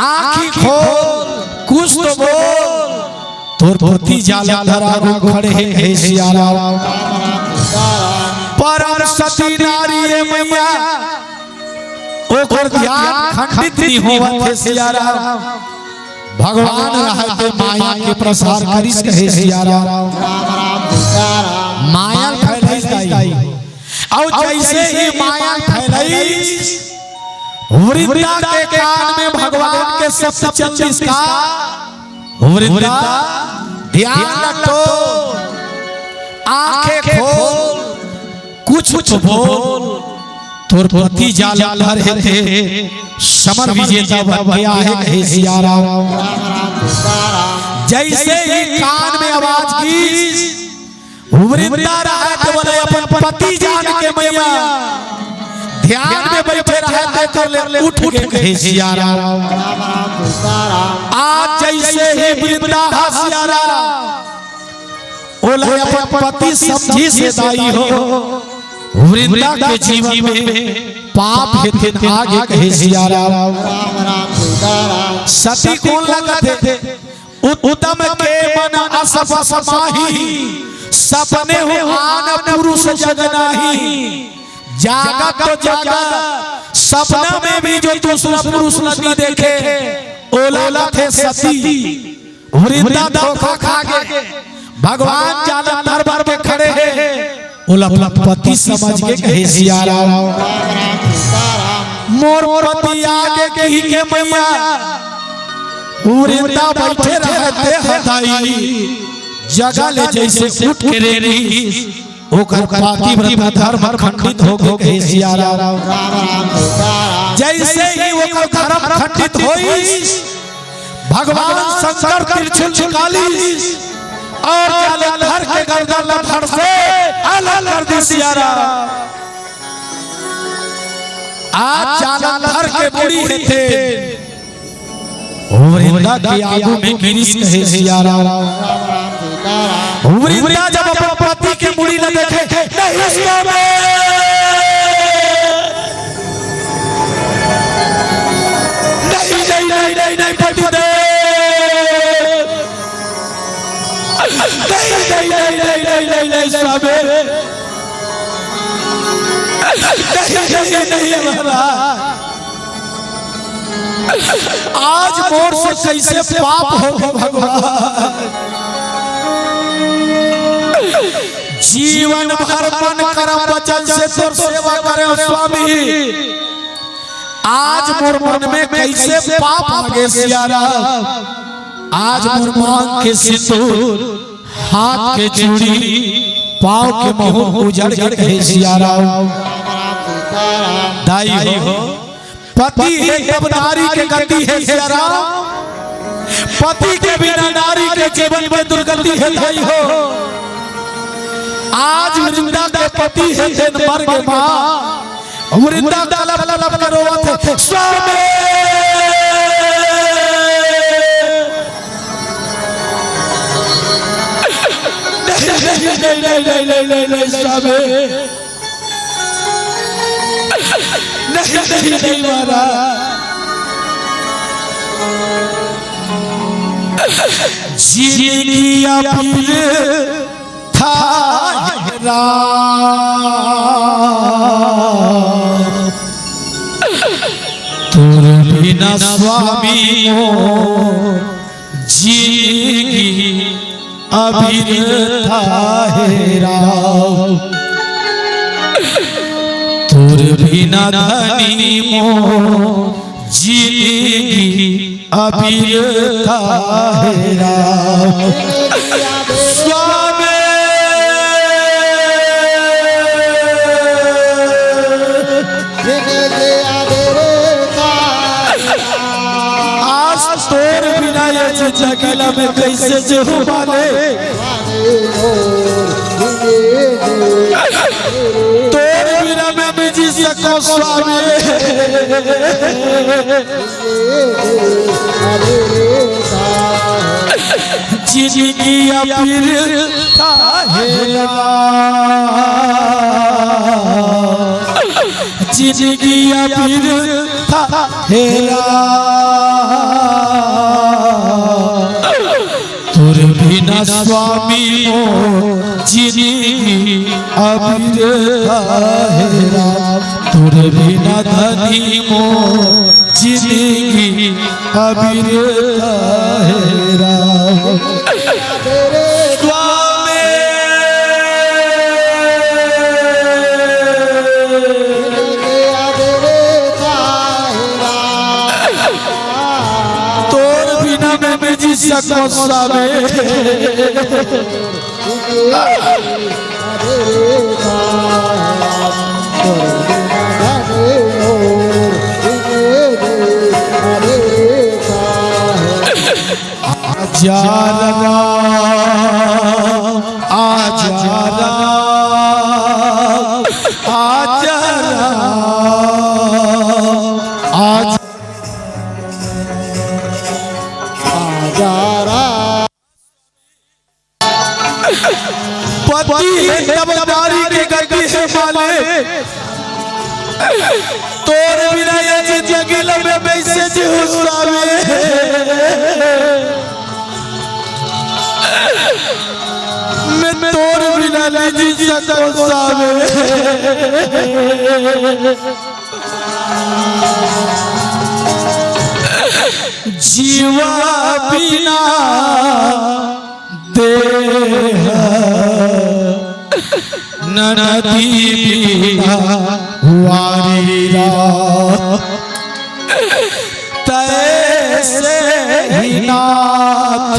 आंखी खोल, कुछ तो बोल। तोर पति जालंधर आगू खड़े हे, हे सियाराम। परम सती नारी हे मैया, ओकर ध्यान खंडित नइ होवत हे सियाराम। भगवान रहय ते माया के प्रसार करिस कहे सियाराम। माया फैलाइस दाई। अउ जैसे ही माया फैलाइस, वृंदा के कान में भगवान के शब्द चल दिस का, वृंदा, ध्यान रखो, आंखें खोल, कुछ तो बोल। तोर पति जालंधर हे ते समर विजेता बन के आहे कहे सियाराम। जैसे ही कान में आवाज की, वृंदा रहय ते बोले अपन पति जान के मैया, ध्यान में बैठे रहे, तेकर ले उठ के कहे सियाराम। आज जैसे ही वृंदा हा सियाराम, ओला अपन पति समझिस हे दाई हो, वृंदा के जीवन में पाप हे तेन आगे कहे सियाराम। सती कोन ला कथे? उत्तम के मन अस बस माही, सपनेहु आन पुरुष जग नाही। जागत तो जागत, सपना में भी जो दूसरा पुरुष ला नइ देखे, ओला कथे सती। वृंदा धोखा खा गे, भगवान जालंधर बन के खड़े हे, ओला अपन पति समझ के कहे सियाराम। मोर पति आगे कहि के मैया, वृंदा बइठे रहते हदाई, जगा ले जइसे उठ के रेंगिस, ओकर पातिव्रता धर्म खंडित हो गे कहे सियाराम। जइसे ही ओकर धर्म खंडित होइस, भगवान शंकर त्रिशूल निकालिस अउ जालंधर के गर्दन ला धड़ से अलग कर दिस सियाराम। आज जालंधर के मुड़ी हे तेन वृंदा के आगू में गिरिस कहे सियाराम। वृंदा जब अपन पति के मुड़ी ला देखे, नहीं स्वामी, नहीं, नहीं, नहीं, नहीं, नहीं, पति देव, नहीं, नहीं, नहीं, नहीं, नहीं, नहीं, स्वामी, नहीं, नहीं, नहीं, महाराज। आज मोर से कइसे पाप हो गे भगवान। जीवन भर मन करम वचन से तोर सेवा करेंव स्वामी। आज मोर मन में कइसे पाप आ गे सियाराम। आज मोर मांग के सिंदूर, हाथ के चूड़ी, पांव के महुर उजड़ गे कहे सियाराम। दाई हो, पति हे तब नारी के गति हे सियाराम। पति के बिना नारी के जीवन में दुर्गति हे दाई हो। आज वृंदा के पति हे तेन मर गे माँ, वृंदा कलप कलप के रोवत हे, स्वामी! नहीं, नहीं, नहीं, स्वामी। नहीं, नहीं, नहीं, महाराज। जिनगी अबीर था हे राम, तोर बिना स्वामी मोर जिनगी अबीर था हे राम। तोर बिना धनी मोर जिनगी अबीर था हे राम। स्वामी। आज तोर बिना ये जिंदगी ला मैं कइसे जीहूं मालिक। तोर बिना मैं नइ जी सकंव स्वामी। जिनगी अबीर था हे राम, जिनगी अबीर था हे राम। तोर बिना स्वामी मोर जिनगी अबीर था हे राम, तोर बिना धनी मोर जिनगी अबीर था हे राम। स्वामी। तोर बिना मैं नइ जी सकंव स्वामी। आजा राम, आजा राम, आजा राम। तोर बिना ये जिंदगी ला मैं कैसे जीऊँ स्वामी? मैं तोर बिना नहीं जी सकूँ स्वामी। जीवा बिना देह नदी बिना वारी रा। तैसे ही नाथ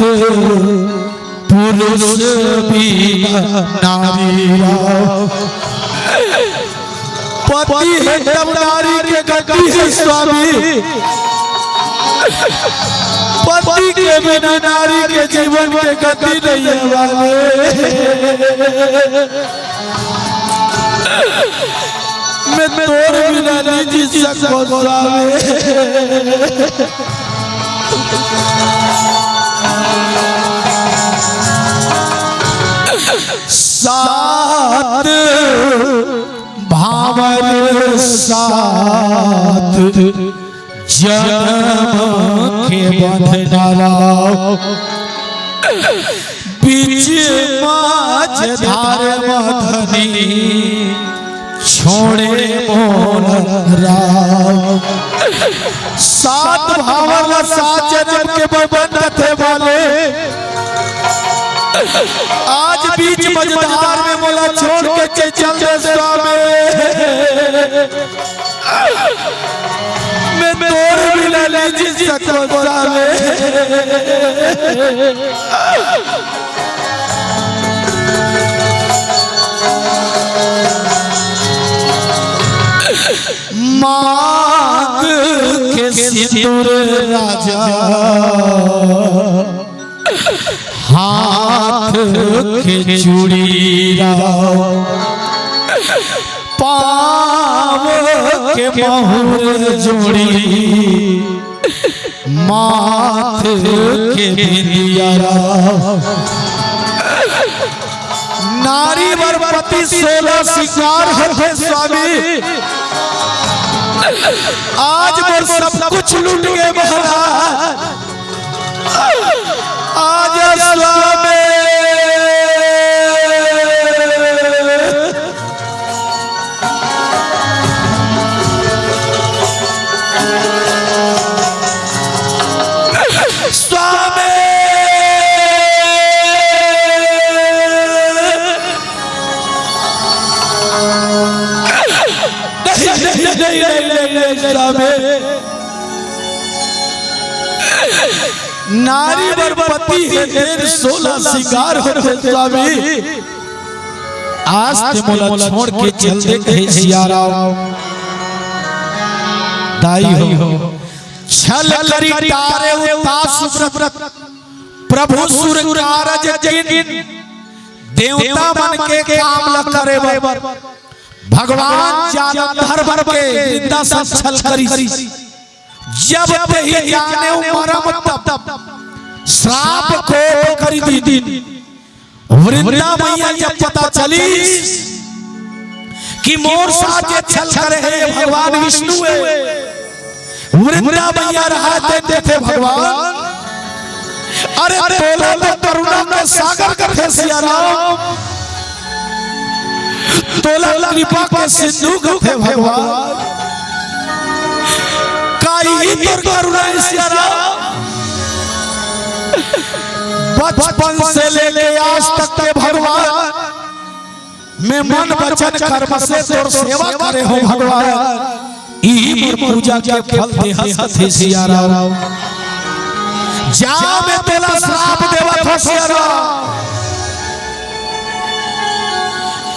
पुरुष बिना नारी रा। पति हे तब नारी के गति हे स्वामी। पति के बिना नारी के जीवन के गति नहीं हे बाबू। मैं तोर बिना नहीं जी सकूँ स्वामी। सात भांवर सात जनम के बंधनवा, बीच मझधार म धनी छोड़े मोला राव। सात भांवर ला सात जनम के बंधन थे वाले, आज बीच मझधार में मोला छोड़ के चल दे स्वामी। मैं तोर बिना नहीं जी सकूँ स्वामी। मांग के सिंदूर राजा, हाथ के चूड़ी राव, पाँव के महुर जोड़ी, माथ के बिंदिया राव। नारी बर पति सोलह सिंगार होथे स्वामी। आज मोर सब कुछ लूट गे महाराज। आज स्वामी। स्वामी। नहीं, नहीं, नहीं, नहीं, नहीं, स्वामी। नारी बर पति हे तेन सोलह सिंगार होथे स्वामी। आज ते मोला छोड़ के चल दे कहे सिया राव। दाई हो, छल करी टारे उतास व्रत, प्रभु सुर कारज कीन, देवता मन के काम ल करे बर भगवान जालंधर बन के वृंदासन छल करिस। जब तेही जानेव मरम तब, श्राप कोप करि दीन। वृंदा मैया जब पता चलिस कि मोर साथ ये छल करे हे भगवान विष्णु हे, वृंदा मैया रहत हे, देखे भगवान, अरे तोला तो करुणा के सागर कथे सिया राम, तोला कृपा के सिंधु कथे भगवान। काई तोर करुणा हे सिया राम। बचपन से लेके आज तक के भगवान, मैं मन वचन कर्म से तोर सेवा करे हों भगवान। इही मोर पूजा के फल देहस कथे सिया राम। जा मैं तोला श्राप देवत हों सिया राम।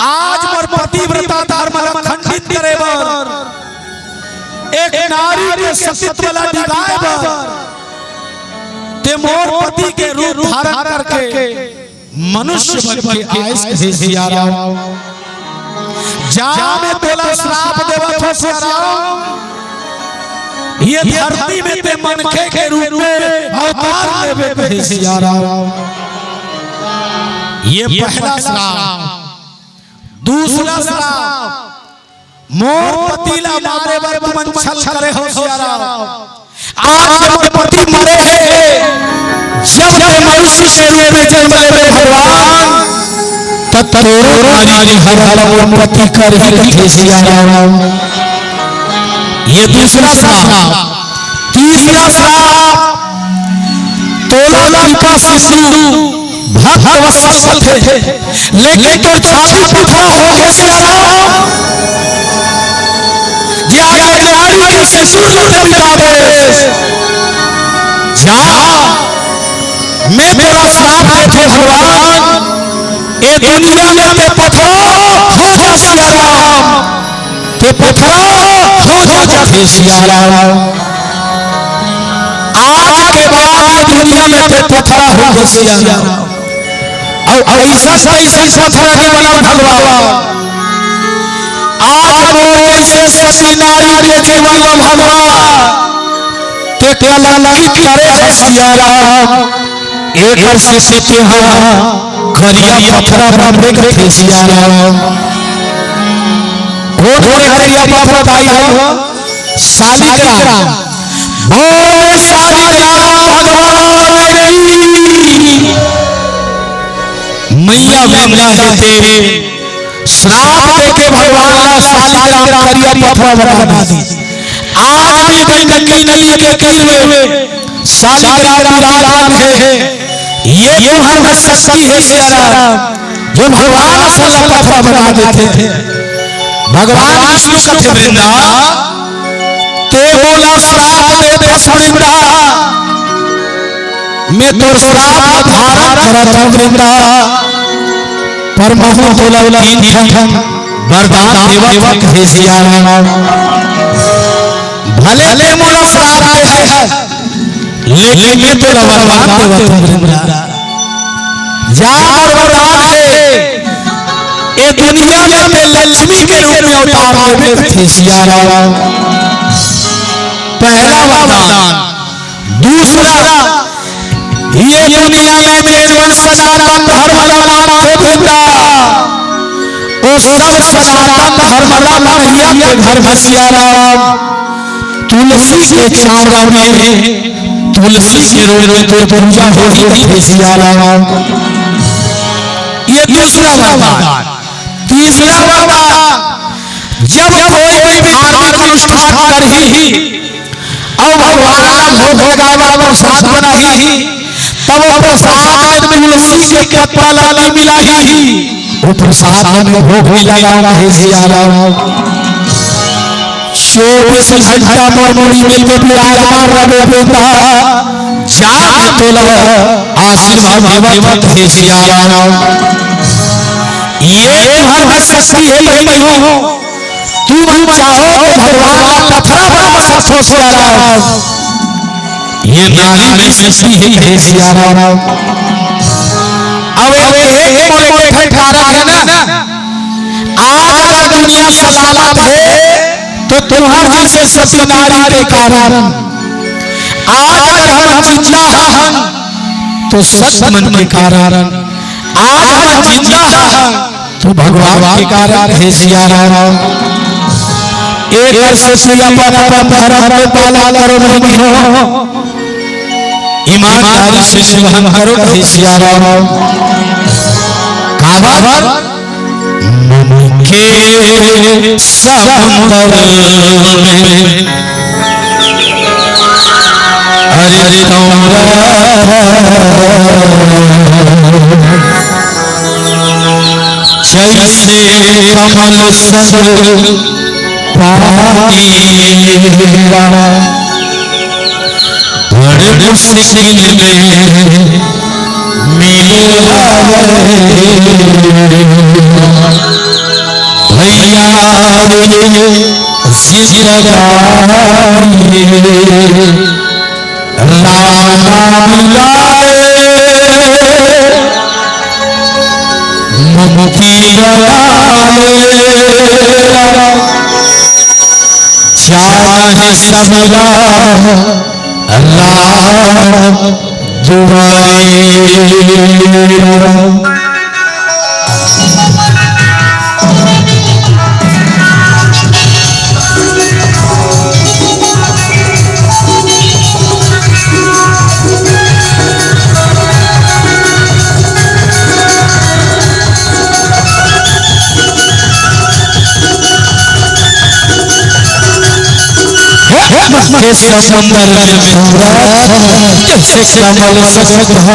आज मोर पतिव्रता धर्म ला खंडित करे बर, एक नारी के सतीत्व ला डिगाए बर, ते मोर पति के रूप धारण करके मनुष्य बन के आइस हे सिया राम। जा मैं तोला श्राप देवत हों सिया राम, ये धरती में ते मनखे के रूप में अवतार लेबे कहे सिया राम। ये पहला श्राप। दूसरा श्राप, मोर पति ला मारे बर तुमन छल करे हो सियाराम। आज मोर पति मरे हे, जब तैं मनुष्य के रूप में जन्म लेबे भगवान, त तोरो नारी के हरण ला मोर पति करही कथे सियाराम। ये दूसरा श्राप। तीसरा श्राप, तोला कृपा सिंधु भक्त वत्सल कथे, लेकिन तोर छाती पथरा हो गे सियाराम। जे आज नारी के सिंदूर ल मिटा देस, जा, मैं तोला श्राप देथों भगवान, ए दुनिया में तैं पथरा हो जा सियाराम। तैं पथरा हो जा कथे सियाराम। आज के बाद ये दुनिया में तैं पथरा हो जा सियाराम। अउ अइसन तइसन पथरा नइ बनव भगवान। आज मोर जइसे सती नारी के जीवन में भगवान तैं कलंकित करे हस सियाराम। एकर सेती तेहा करिया पथरा बनबे कथे सियाराम। कोन हे करिया पथरा दाई हो? शालिग्राम। बोल शालिग्राम भगवान की। मइया गंगा हे ते श्राप देके भगवान ला शालिग्राम करिया पथरा बना दिस। आज भी गंडकी नदी के तीर में शालिग्राम विराजमान हे। ये तुंहर शक्ति हे सियाराम, जो भगवान असन ला पथरा बना देथे। भगवान विष्णु कथे, वृंदा, तैं मोला श्राप देथस वृंदा, मैं तोर श्राप ला धारण करत हंव वृंदा, पर महूं तोला तीन ठन वरदान देवत हंव हे सियाराम। भले तैं मोला श्राप दे हस, लेकिन मैं तोला वरदान देवत हंव वृंदा। जा मोर वरदान ले, ए दुनिया में तैं लक्ष्मी के रूप में अवतार लेबे कथे सियाराम। पहला वरदान। दूसरा, ये दुनिया में जेमन सनातन धर्म ला मानथे भूता, ओ सब सनातन धर्म ला मनइया के घर में सियाराम तुलसी के छांव में, तुलसी के रोज रोज तोर पूजा होही कथे सियाराम। ये दूसरा वरदान। तीसरा वरदान, जब कोई भी धार्मिक अनुष्ठान करही अउ भगवान ला भोग लगाए बर प्रसाद बनाही, तब वो प्रसाद में तुलसी के पत्ता ला नइ मिलाही, वो प्रसाद में भोग नइ लगाही कथे सियाराम। चौबीस घंटा मोर मुड़ी में तैं विराजमान रहे भूता, जा मैं तोला आशीर्वाद देवत हंव हे सियाराम। ये तुंहर शक्ति हे बहिनी हो, तुमन चाहो तो भगवान ला पथरा बना सकथो सियाराम। ये नारी के शक्ति हे कथे सियाराम। अब एक, एक मोर एक ठन कारक हे ना, आज अगर दुनिया सलामत हे, तो तुंहर जइसे सती नारी के कारण। आज अगर हमन जिंदा हन, तो संत मन के कारण। आज हमन जिंदा हन, तो भगवान के कारण हे सियाराम। एकर सेती अपन अपन धर्म के पालन करो बहिनी हो। ईमानदारी से सेवा करो कहे सिया राम। काबर? मन के समतल में, अरे तोरा जैसे कमल सर पानी, बड़ मुश्किल में मिले भैया रे जिंदगानी। राम नाम लाए मुक्ति बना ले, चाहे सबला राम दुआरे। के समुंदर में पूरा जैसे कमल समुद्र में,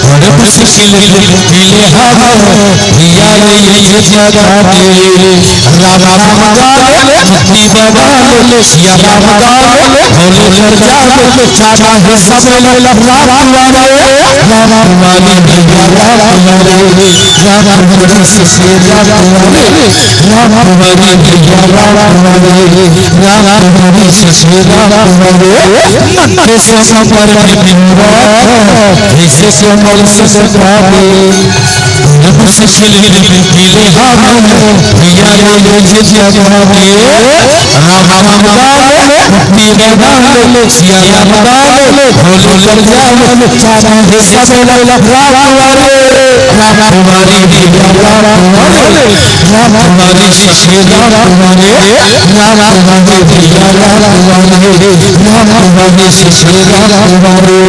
बड़ मुश्किल मिले हवा, या ये जगह के। राम राम गावे, मुक्ति बवाले, सिया राम गावे, भोले कर जावे, चाचा है सब लहरा दुआरे। राम दुआरे भैया, राम दुआरे, राम दुआरे से शेरा दुआरे, राम दुआरे भैया, राम दुआरे, राम दुआरे से शेरा दुआरे। मन के समुंदर में पूरा जैसे कमल समुद्र में, बड़ मुश्किल मिले हवा, या ये जगह के। राम राम गावे, मुक्ति बवाले, सिया राम गावे, भोले कर जावे, चाचा है सब लहरा दुआरे। राम दुआरे भैया, राम दुआरे, राम दुआरे से शेरा दुआरे, राम दुआरे भैया, राम दुआरे, राम दुआरे से शेरा दुआरे।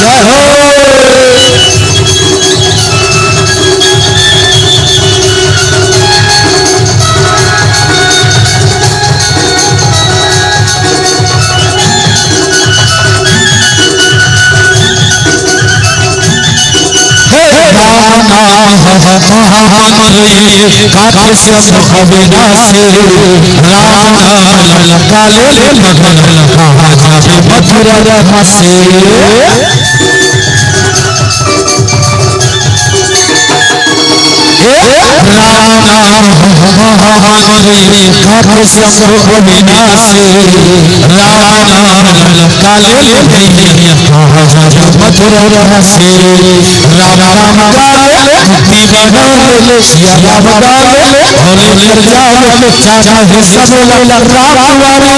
जय हो। हे राम नाम हमारे, काफी सब अविनाशी। राम नाम काले ले मगन, कहाँ जावे मथुरा से। हे राम नाम हमारे, काफी सब अविनाशी। राम नाम काले ले भैया, कहाँ जावे मथुरा से। राम राम गावे, मुक्ति बवाले, सिया राम गावे, भोले कर जावे, चाचा है सब लहरा दुआरे।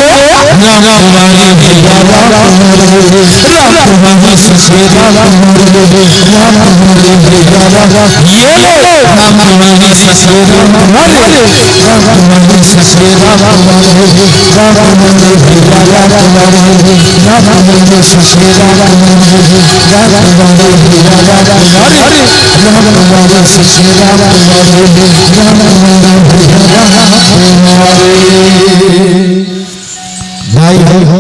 राम दुआरे भैया, राम दुआरे, राम दुआरे से शेरा दुआरे, राम दुआरे भैया, राम दुआरे। ये ले राम दुआरे से शेरा दुआरे, राम दुआरे से शेरा दुआरे, राम दुआरे भैया, राम दुआरे, राम दुआरे से शेरा दुआरे, राम दुआरे भैया, राम दुआरे, राम दुआरे से शेरा दुआरे, राम दुआरे भैया, राम दुआरे। भाई हो,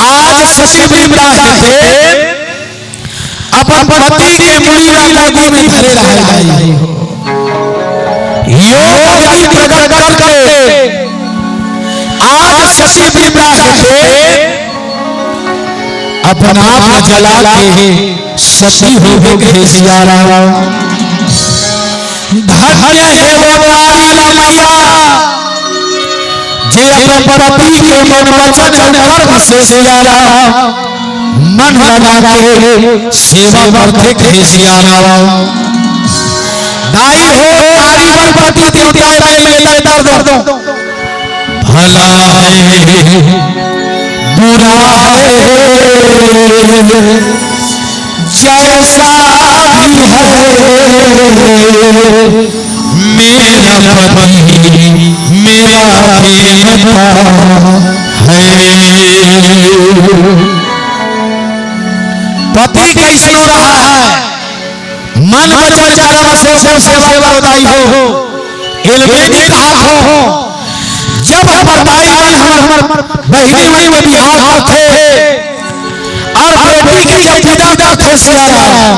आज सती विमला हे अपन पति के मुड़ी ला गोदी में धरे रहे भाई हो। योग अग्नि प्रकट करके आज सती विमला हे अपन आप ला जला के सती हो गे हे सिया राम। धन्य हे वो नारी ला मैया, जे अपन पति के मन वचन अउ कर्म से सिया राम मन लगा के सेवा करथे हे सिया राम। दाई हो, नारी बर पति देवता के मिले दर्द भला हे, बुरा हे, जैसा भी है, मेरा पति मेरा देवता है। पति कैसनो रहा है, मन वचन कर्म से सब सेवा बर दाई हो। एला मैं नइ कहत हों, जब हमर दाई मन, हमर बहिनी मन के बिहाव करथे अउ बेटी के जब विदा करथे सिया राम,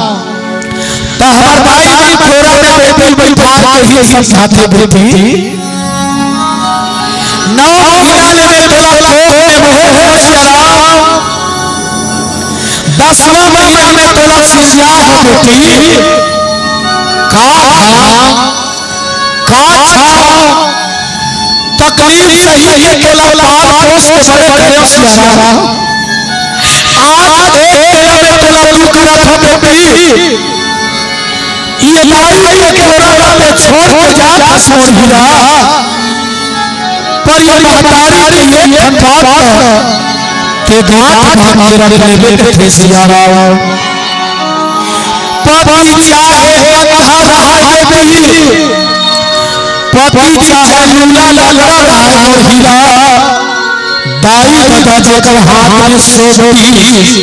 त हमर दाई मन कोरा में बेटी बइठा के ही समझाथे, बेटी, नौ महीना ले मैं तोला कोख में मोहे हों सिया राम, दसवां महीना में तोला सिरजाहूं बेटी, का हम, का हम तकलीफ सही के तोला पाल पोस के बड़े करेंव सिया राम। आज एक बेरा में तोला दुख करत हंव बेटी, ये दाई के कोरा ला छोड़ के जात हस मोर हीरा, पर ये महतारी के एक ठन बात के गांठ बांध के रख लेबे कथे सिया राम। पति चाहे अंधा रहा बेटी, पति चाहे लूला लंगड़ा रहा मोर हीरा, दाई ददा जेकर हाथ में सोटी,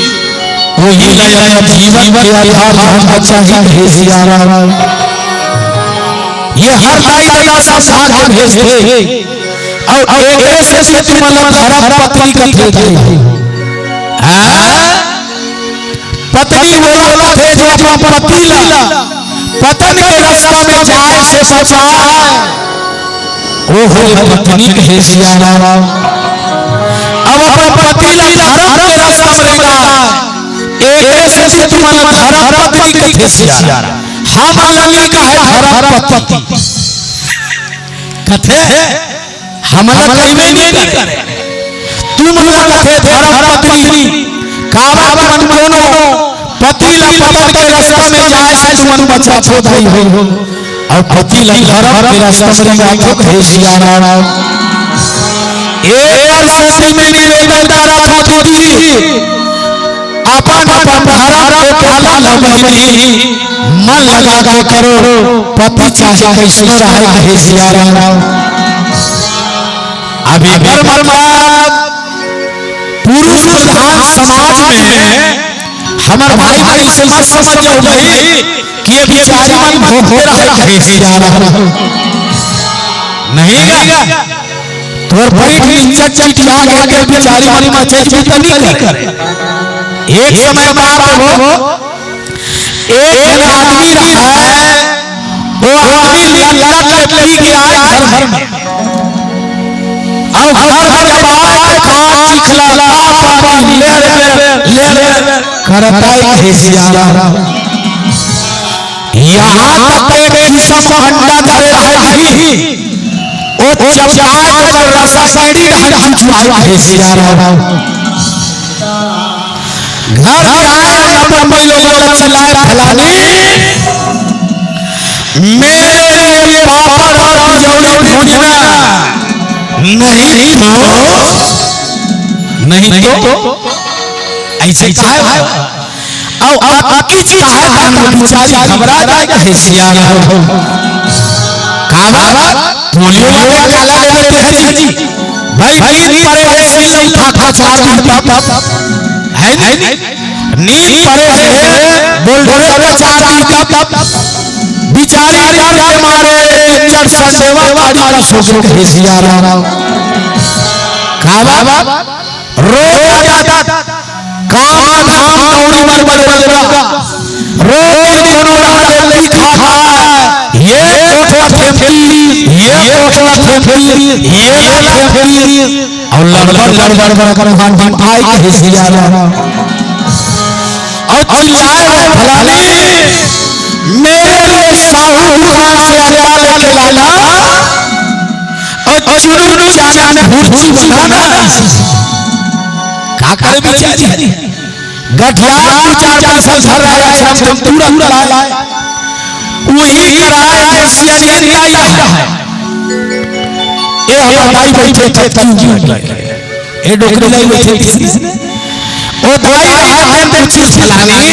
वही ला जीवन के आधार जानना चाहिए, हे सियाराम। ये हर दाई ददा समझा के भेजथे। अउ एकरे सेती तुमन ला धरम पत्नी कथे। हाँ? पत्नी ओला कथे जो अपन पति ला पतन के रास्ता में जाए से बचाए। ओ हरे पत्नी कहे सियाराम, अब अपन पति ला धरम के रास्ता में लेना। एकरे सेती तुमन ला धरम पत्नी कथे सियाराम। हमन ला नइ कहे धरम पत्नी। कथे हमन ला कहिबे नइ करे। तुमन ला कथे धरम पत्नी। काबर तुमन कोनो पति ला पतन के रास्ता में जाए से तुमन बचाथो दाई हो। अउ पति ला धरम के रास्ता में जाथो, कहे सियाराम। एक बार शादी में निवेदन करत हँव दीदी, अपन अपन धरम के पालन ला बहिनी मन लगा के करो, पति चाहे कइसनो रहे, कहे सियाराम। अब एकर मतलब पुरुष प्रधान समाज में हमर भाई मन अइसे मत समझ जाओ भाई कि ये बिचारी मन भोगते रहे, कहे सियाराम। नहीं गा, तोर पीठ में इज्जत चिटिया गया, ये बिचारी मन मचे भी तो नहीं करे। एक समय बात हो, एक झन आदमी रहा है, वो आदमी लत लत लगी गया है घर घर में। अब घर में जब आए तो खा चिखला, खा पानी, ले ले, ले ले, करता ही है सियाराम। यहाँ तक के विषम अंडा धरे भाई, वो चबाए तो रसा सड़ी ढाल चुचुआए है सियाराम। घर में आए, अपन पति ला चिल्लाए, "फलानी, मेरे लिए पापड़ और तिजौरी ढूंढना, नहीं तो, नहीं तो।" अइसे कहा है। अउ अतकिच कहा था, बिचारी घबरा जाए, कहे सियाराम। काबर? पोलियो वाले काला लेबे तेहरी जी। भाई, नींद परे हे, सिल्ला उठा के चार दिन तब, है नी? नींद परे हे, बोल बोले तो चार दिन तब। बिचारी डर के मारे चढ़ संदेवा गाड़ी का सोचो, कहे सियाराम। काबर? रोज आदत, काम धाम दौड़ी बर बड़े बड़े, रोज कोनो रात रोटी खा खा, ये कोठवा थेमती, ये कोठवा थेमती, ये ला थेमती, अउ लड़बड़ लड़बड़ बड़ कर भान भान भाई कहे सियाराम। अउ चिल्लाए, "फलानी, मेरे लिए साहू दुकान से अंडा लेके लाना।" अउ चुनुक चानन भुर्जी बनाना। का करे बिचारी? गठिया दू चार पैसा धर रहा है, हम तुरंत लाए। वही कराए, ये सियानी नहीं आई है। ये हमार दाई बैठे थे, क्यों बैठे? ये डोकरी दाई बैठे थे। ओ दाई, रात में पूछी फलानी,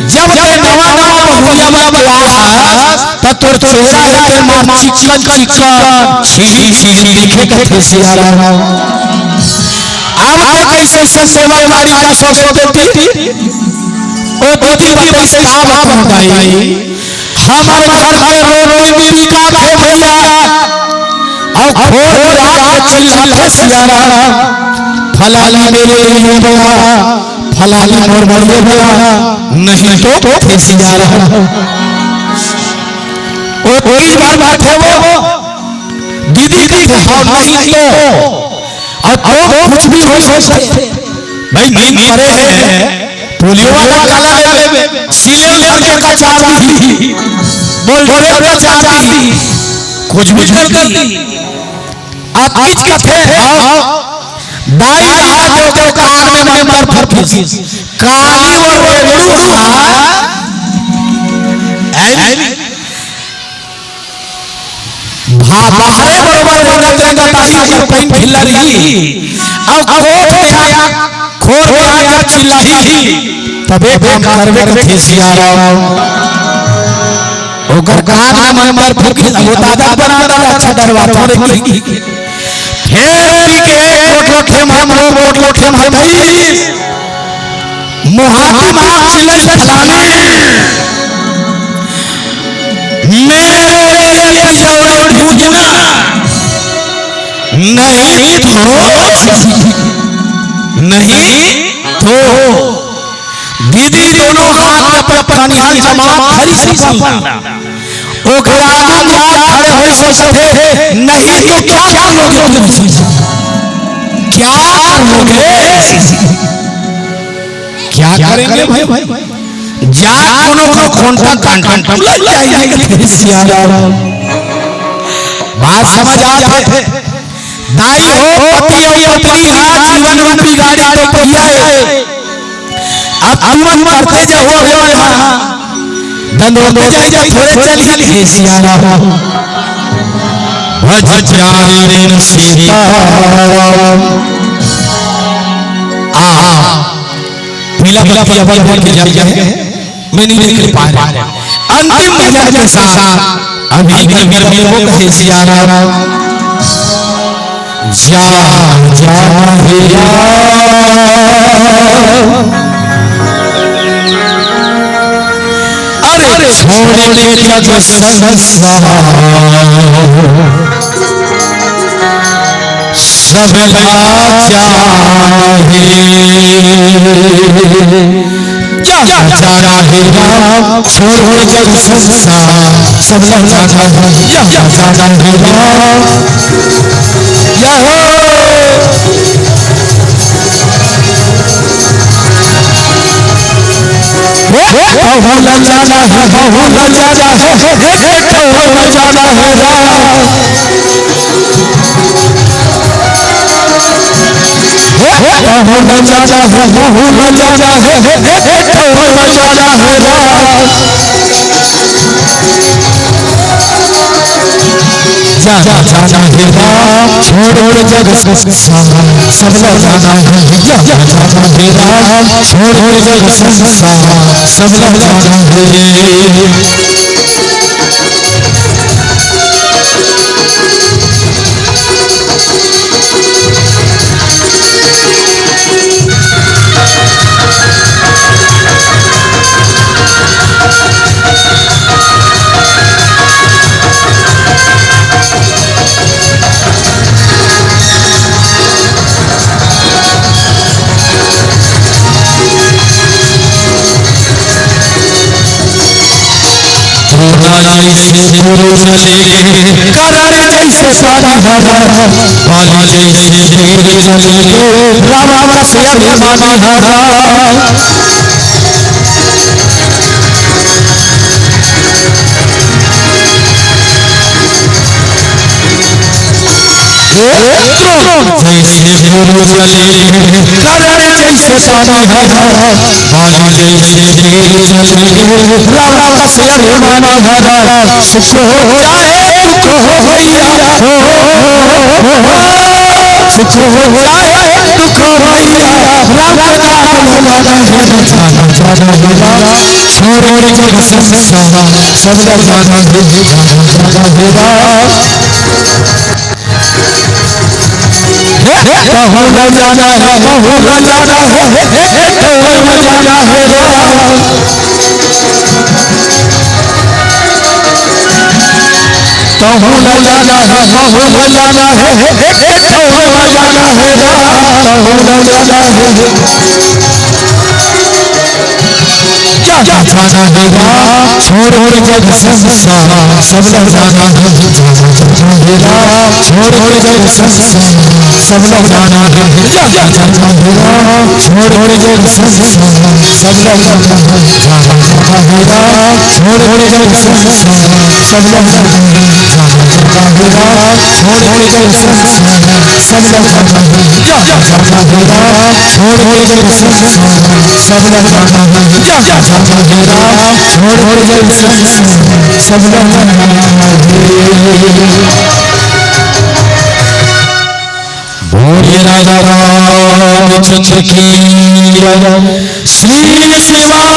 जब ते नवा नवा बहुरिया बा बा, त तोर चेहरा एके मार चिकन चिकन, छीली छीली दिखे, कथे सियाराम। अब ते कइसे संदेवा गाड़ी का सोचो बेटी? ओ दीदी, बस का बताई, हमर घर में रोटी बिका के भैया, अउ खोर मिला के चिल्लाथे सियाराम, "फलानी मेरे लिए बना, फलानी मोर बर ले बना, नहीं तो," कथे सियाराम। ओ तीन बार बात है वो, दीदी कथे, "हाँ, नहीं तो।" अउ तो कुछ भी हो सकथे। भाई, नींद परे हे, पोलियो वाला काला ले लेबे, सिलेंडर के कचार दी, बोल बोले कचार दी, कुछ भी कर दी। अतकिच कथे, हाँ, दाई रहा जो, जो कान में मंतर फरफिस, काली वो रेंगू हा, है नी? भा-, बाहरे बरोबर बोलत रहे, बताही अगर pain killer ही, अब कोर्ट में आ, खोर में आ जब चिल्लाही, तबे काम करबे कथे सियाराम। ओकर कान में मंतर फूंकी, वो दादा बना डाला, अच्छा डरवा थोड़े की। फेर पी के एक कोठे में, वो कोठे में, मोहाती माँ चिल्लाई फलाने, मैं ये कचौड़ी भूजना नहीं तो, नहीं तो दीदी दोनों हाथ में पत्थर निहाल जमा खरी सपना। ओकरा आगू जा खड़े होई सोचथे, "नहीं तो क्या करोगे तुम? क्या करोगे? क्या करेंगे भाई? जा कोनो को कॉन्ट्रैक्ट, कॉन्ट्रैक्ट लग जाएंगे।" सिया राम, बात समझ आत हे? दाई हो, पति अउ पत्नी हा जीवन रूपी गाड़ी तो पहिया हे। अब तुमन करते जाओ, अगला हा दंडोते जाई, जा थोड़े चल ही ले। सिया राम। भज प्यारी रे सीता। आ, पीला पीला पीला पीला बोल के जल गए। मैं नहीं निकल पा रहा। अंतिम भजन के साथ अभी तक गर्मी वो कहे सिया राम। जा, जा हे राम। अरे छोड़ के जग संसार, सब लाचार हे। जा, जा, जा हे राम, छोड़ जग संसार, सब लाचार हे। जा, जा, जा हे राम, या हो। हे, हे, बहु लाचार हे, बहु लाचार हे, हे, हे, बहु लाचार हे राम। हे, हे, बहु लाचार हे, बहु लाचार हे, हे, हे, बहु लाचार हे राम। जा, जा, जा, जा हे राम, छोड़ जग संसार, सब लाचार हे। जा, जा, जा, जा हे राम, छोड़ जग संसार, सब लाचार हे। द्रोणारी से गुरु चले, कर्ण जैसे पानी भरा, बाली जैसे वीर चले, रावण से अभिमान हरा। जैसे गुरु चले, कर्ण जैसे पानी भरा, बाली जैसे वीर चले, रावण से अभिमान हरा। सुख हो चाहे दुख हो भैया, हो, हो, हो, हो, सुख हो चाहे दुख हो भैया, राम का नाम लो, जाना है, जाना, जाना है, छोड़ जग संसार, सब जाना है, जाना, जाना है। हे, हे, कहूँ न जाना है, कहूँ न जाना है, हे, हे, हे, कहूँ न जाना है रे। कहूँ न जाना है, कहूँ न जाना है, हे, हे, हे, कहूँ न जाना है रे, कहूँ न जाना है। जा, जा, जा, जा, जा, छोड़ जग संसार, सब जाना है। जा, जा, जा, जा, छोड़ जग संसार, सब जाना है। जा, जा, जा, जा, छोड़ जग संसार, सब जाना है। जा, जा, जा, जा, छोड़ जग संसार, सब जाना है। जा, जा, जा, जा, छोड़ जग संसार, सब जाना है। जा, जा, जा, जा, छोड़ जग संसार, सब जाना है। जा, जा, जा, जा, छोड़ जग संसार, सब जाना है। बोले राजा रामचंद्र की जय, श्री सेवा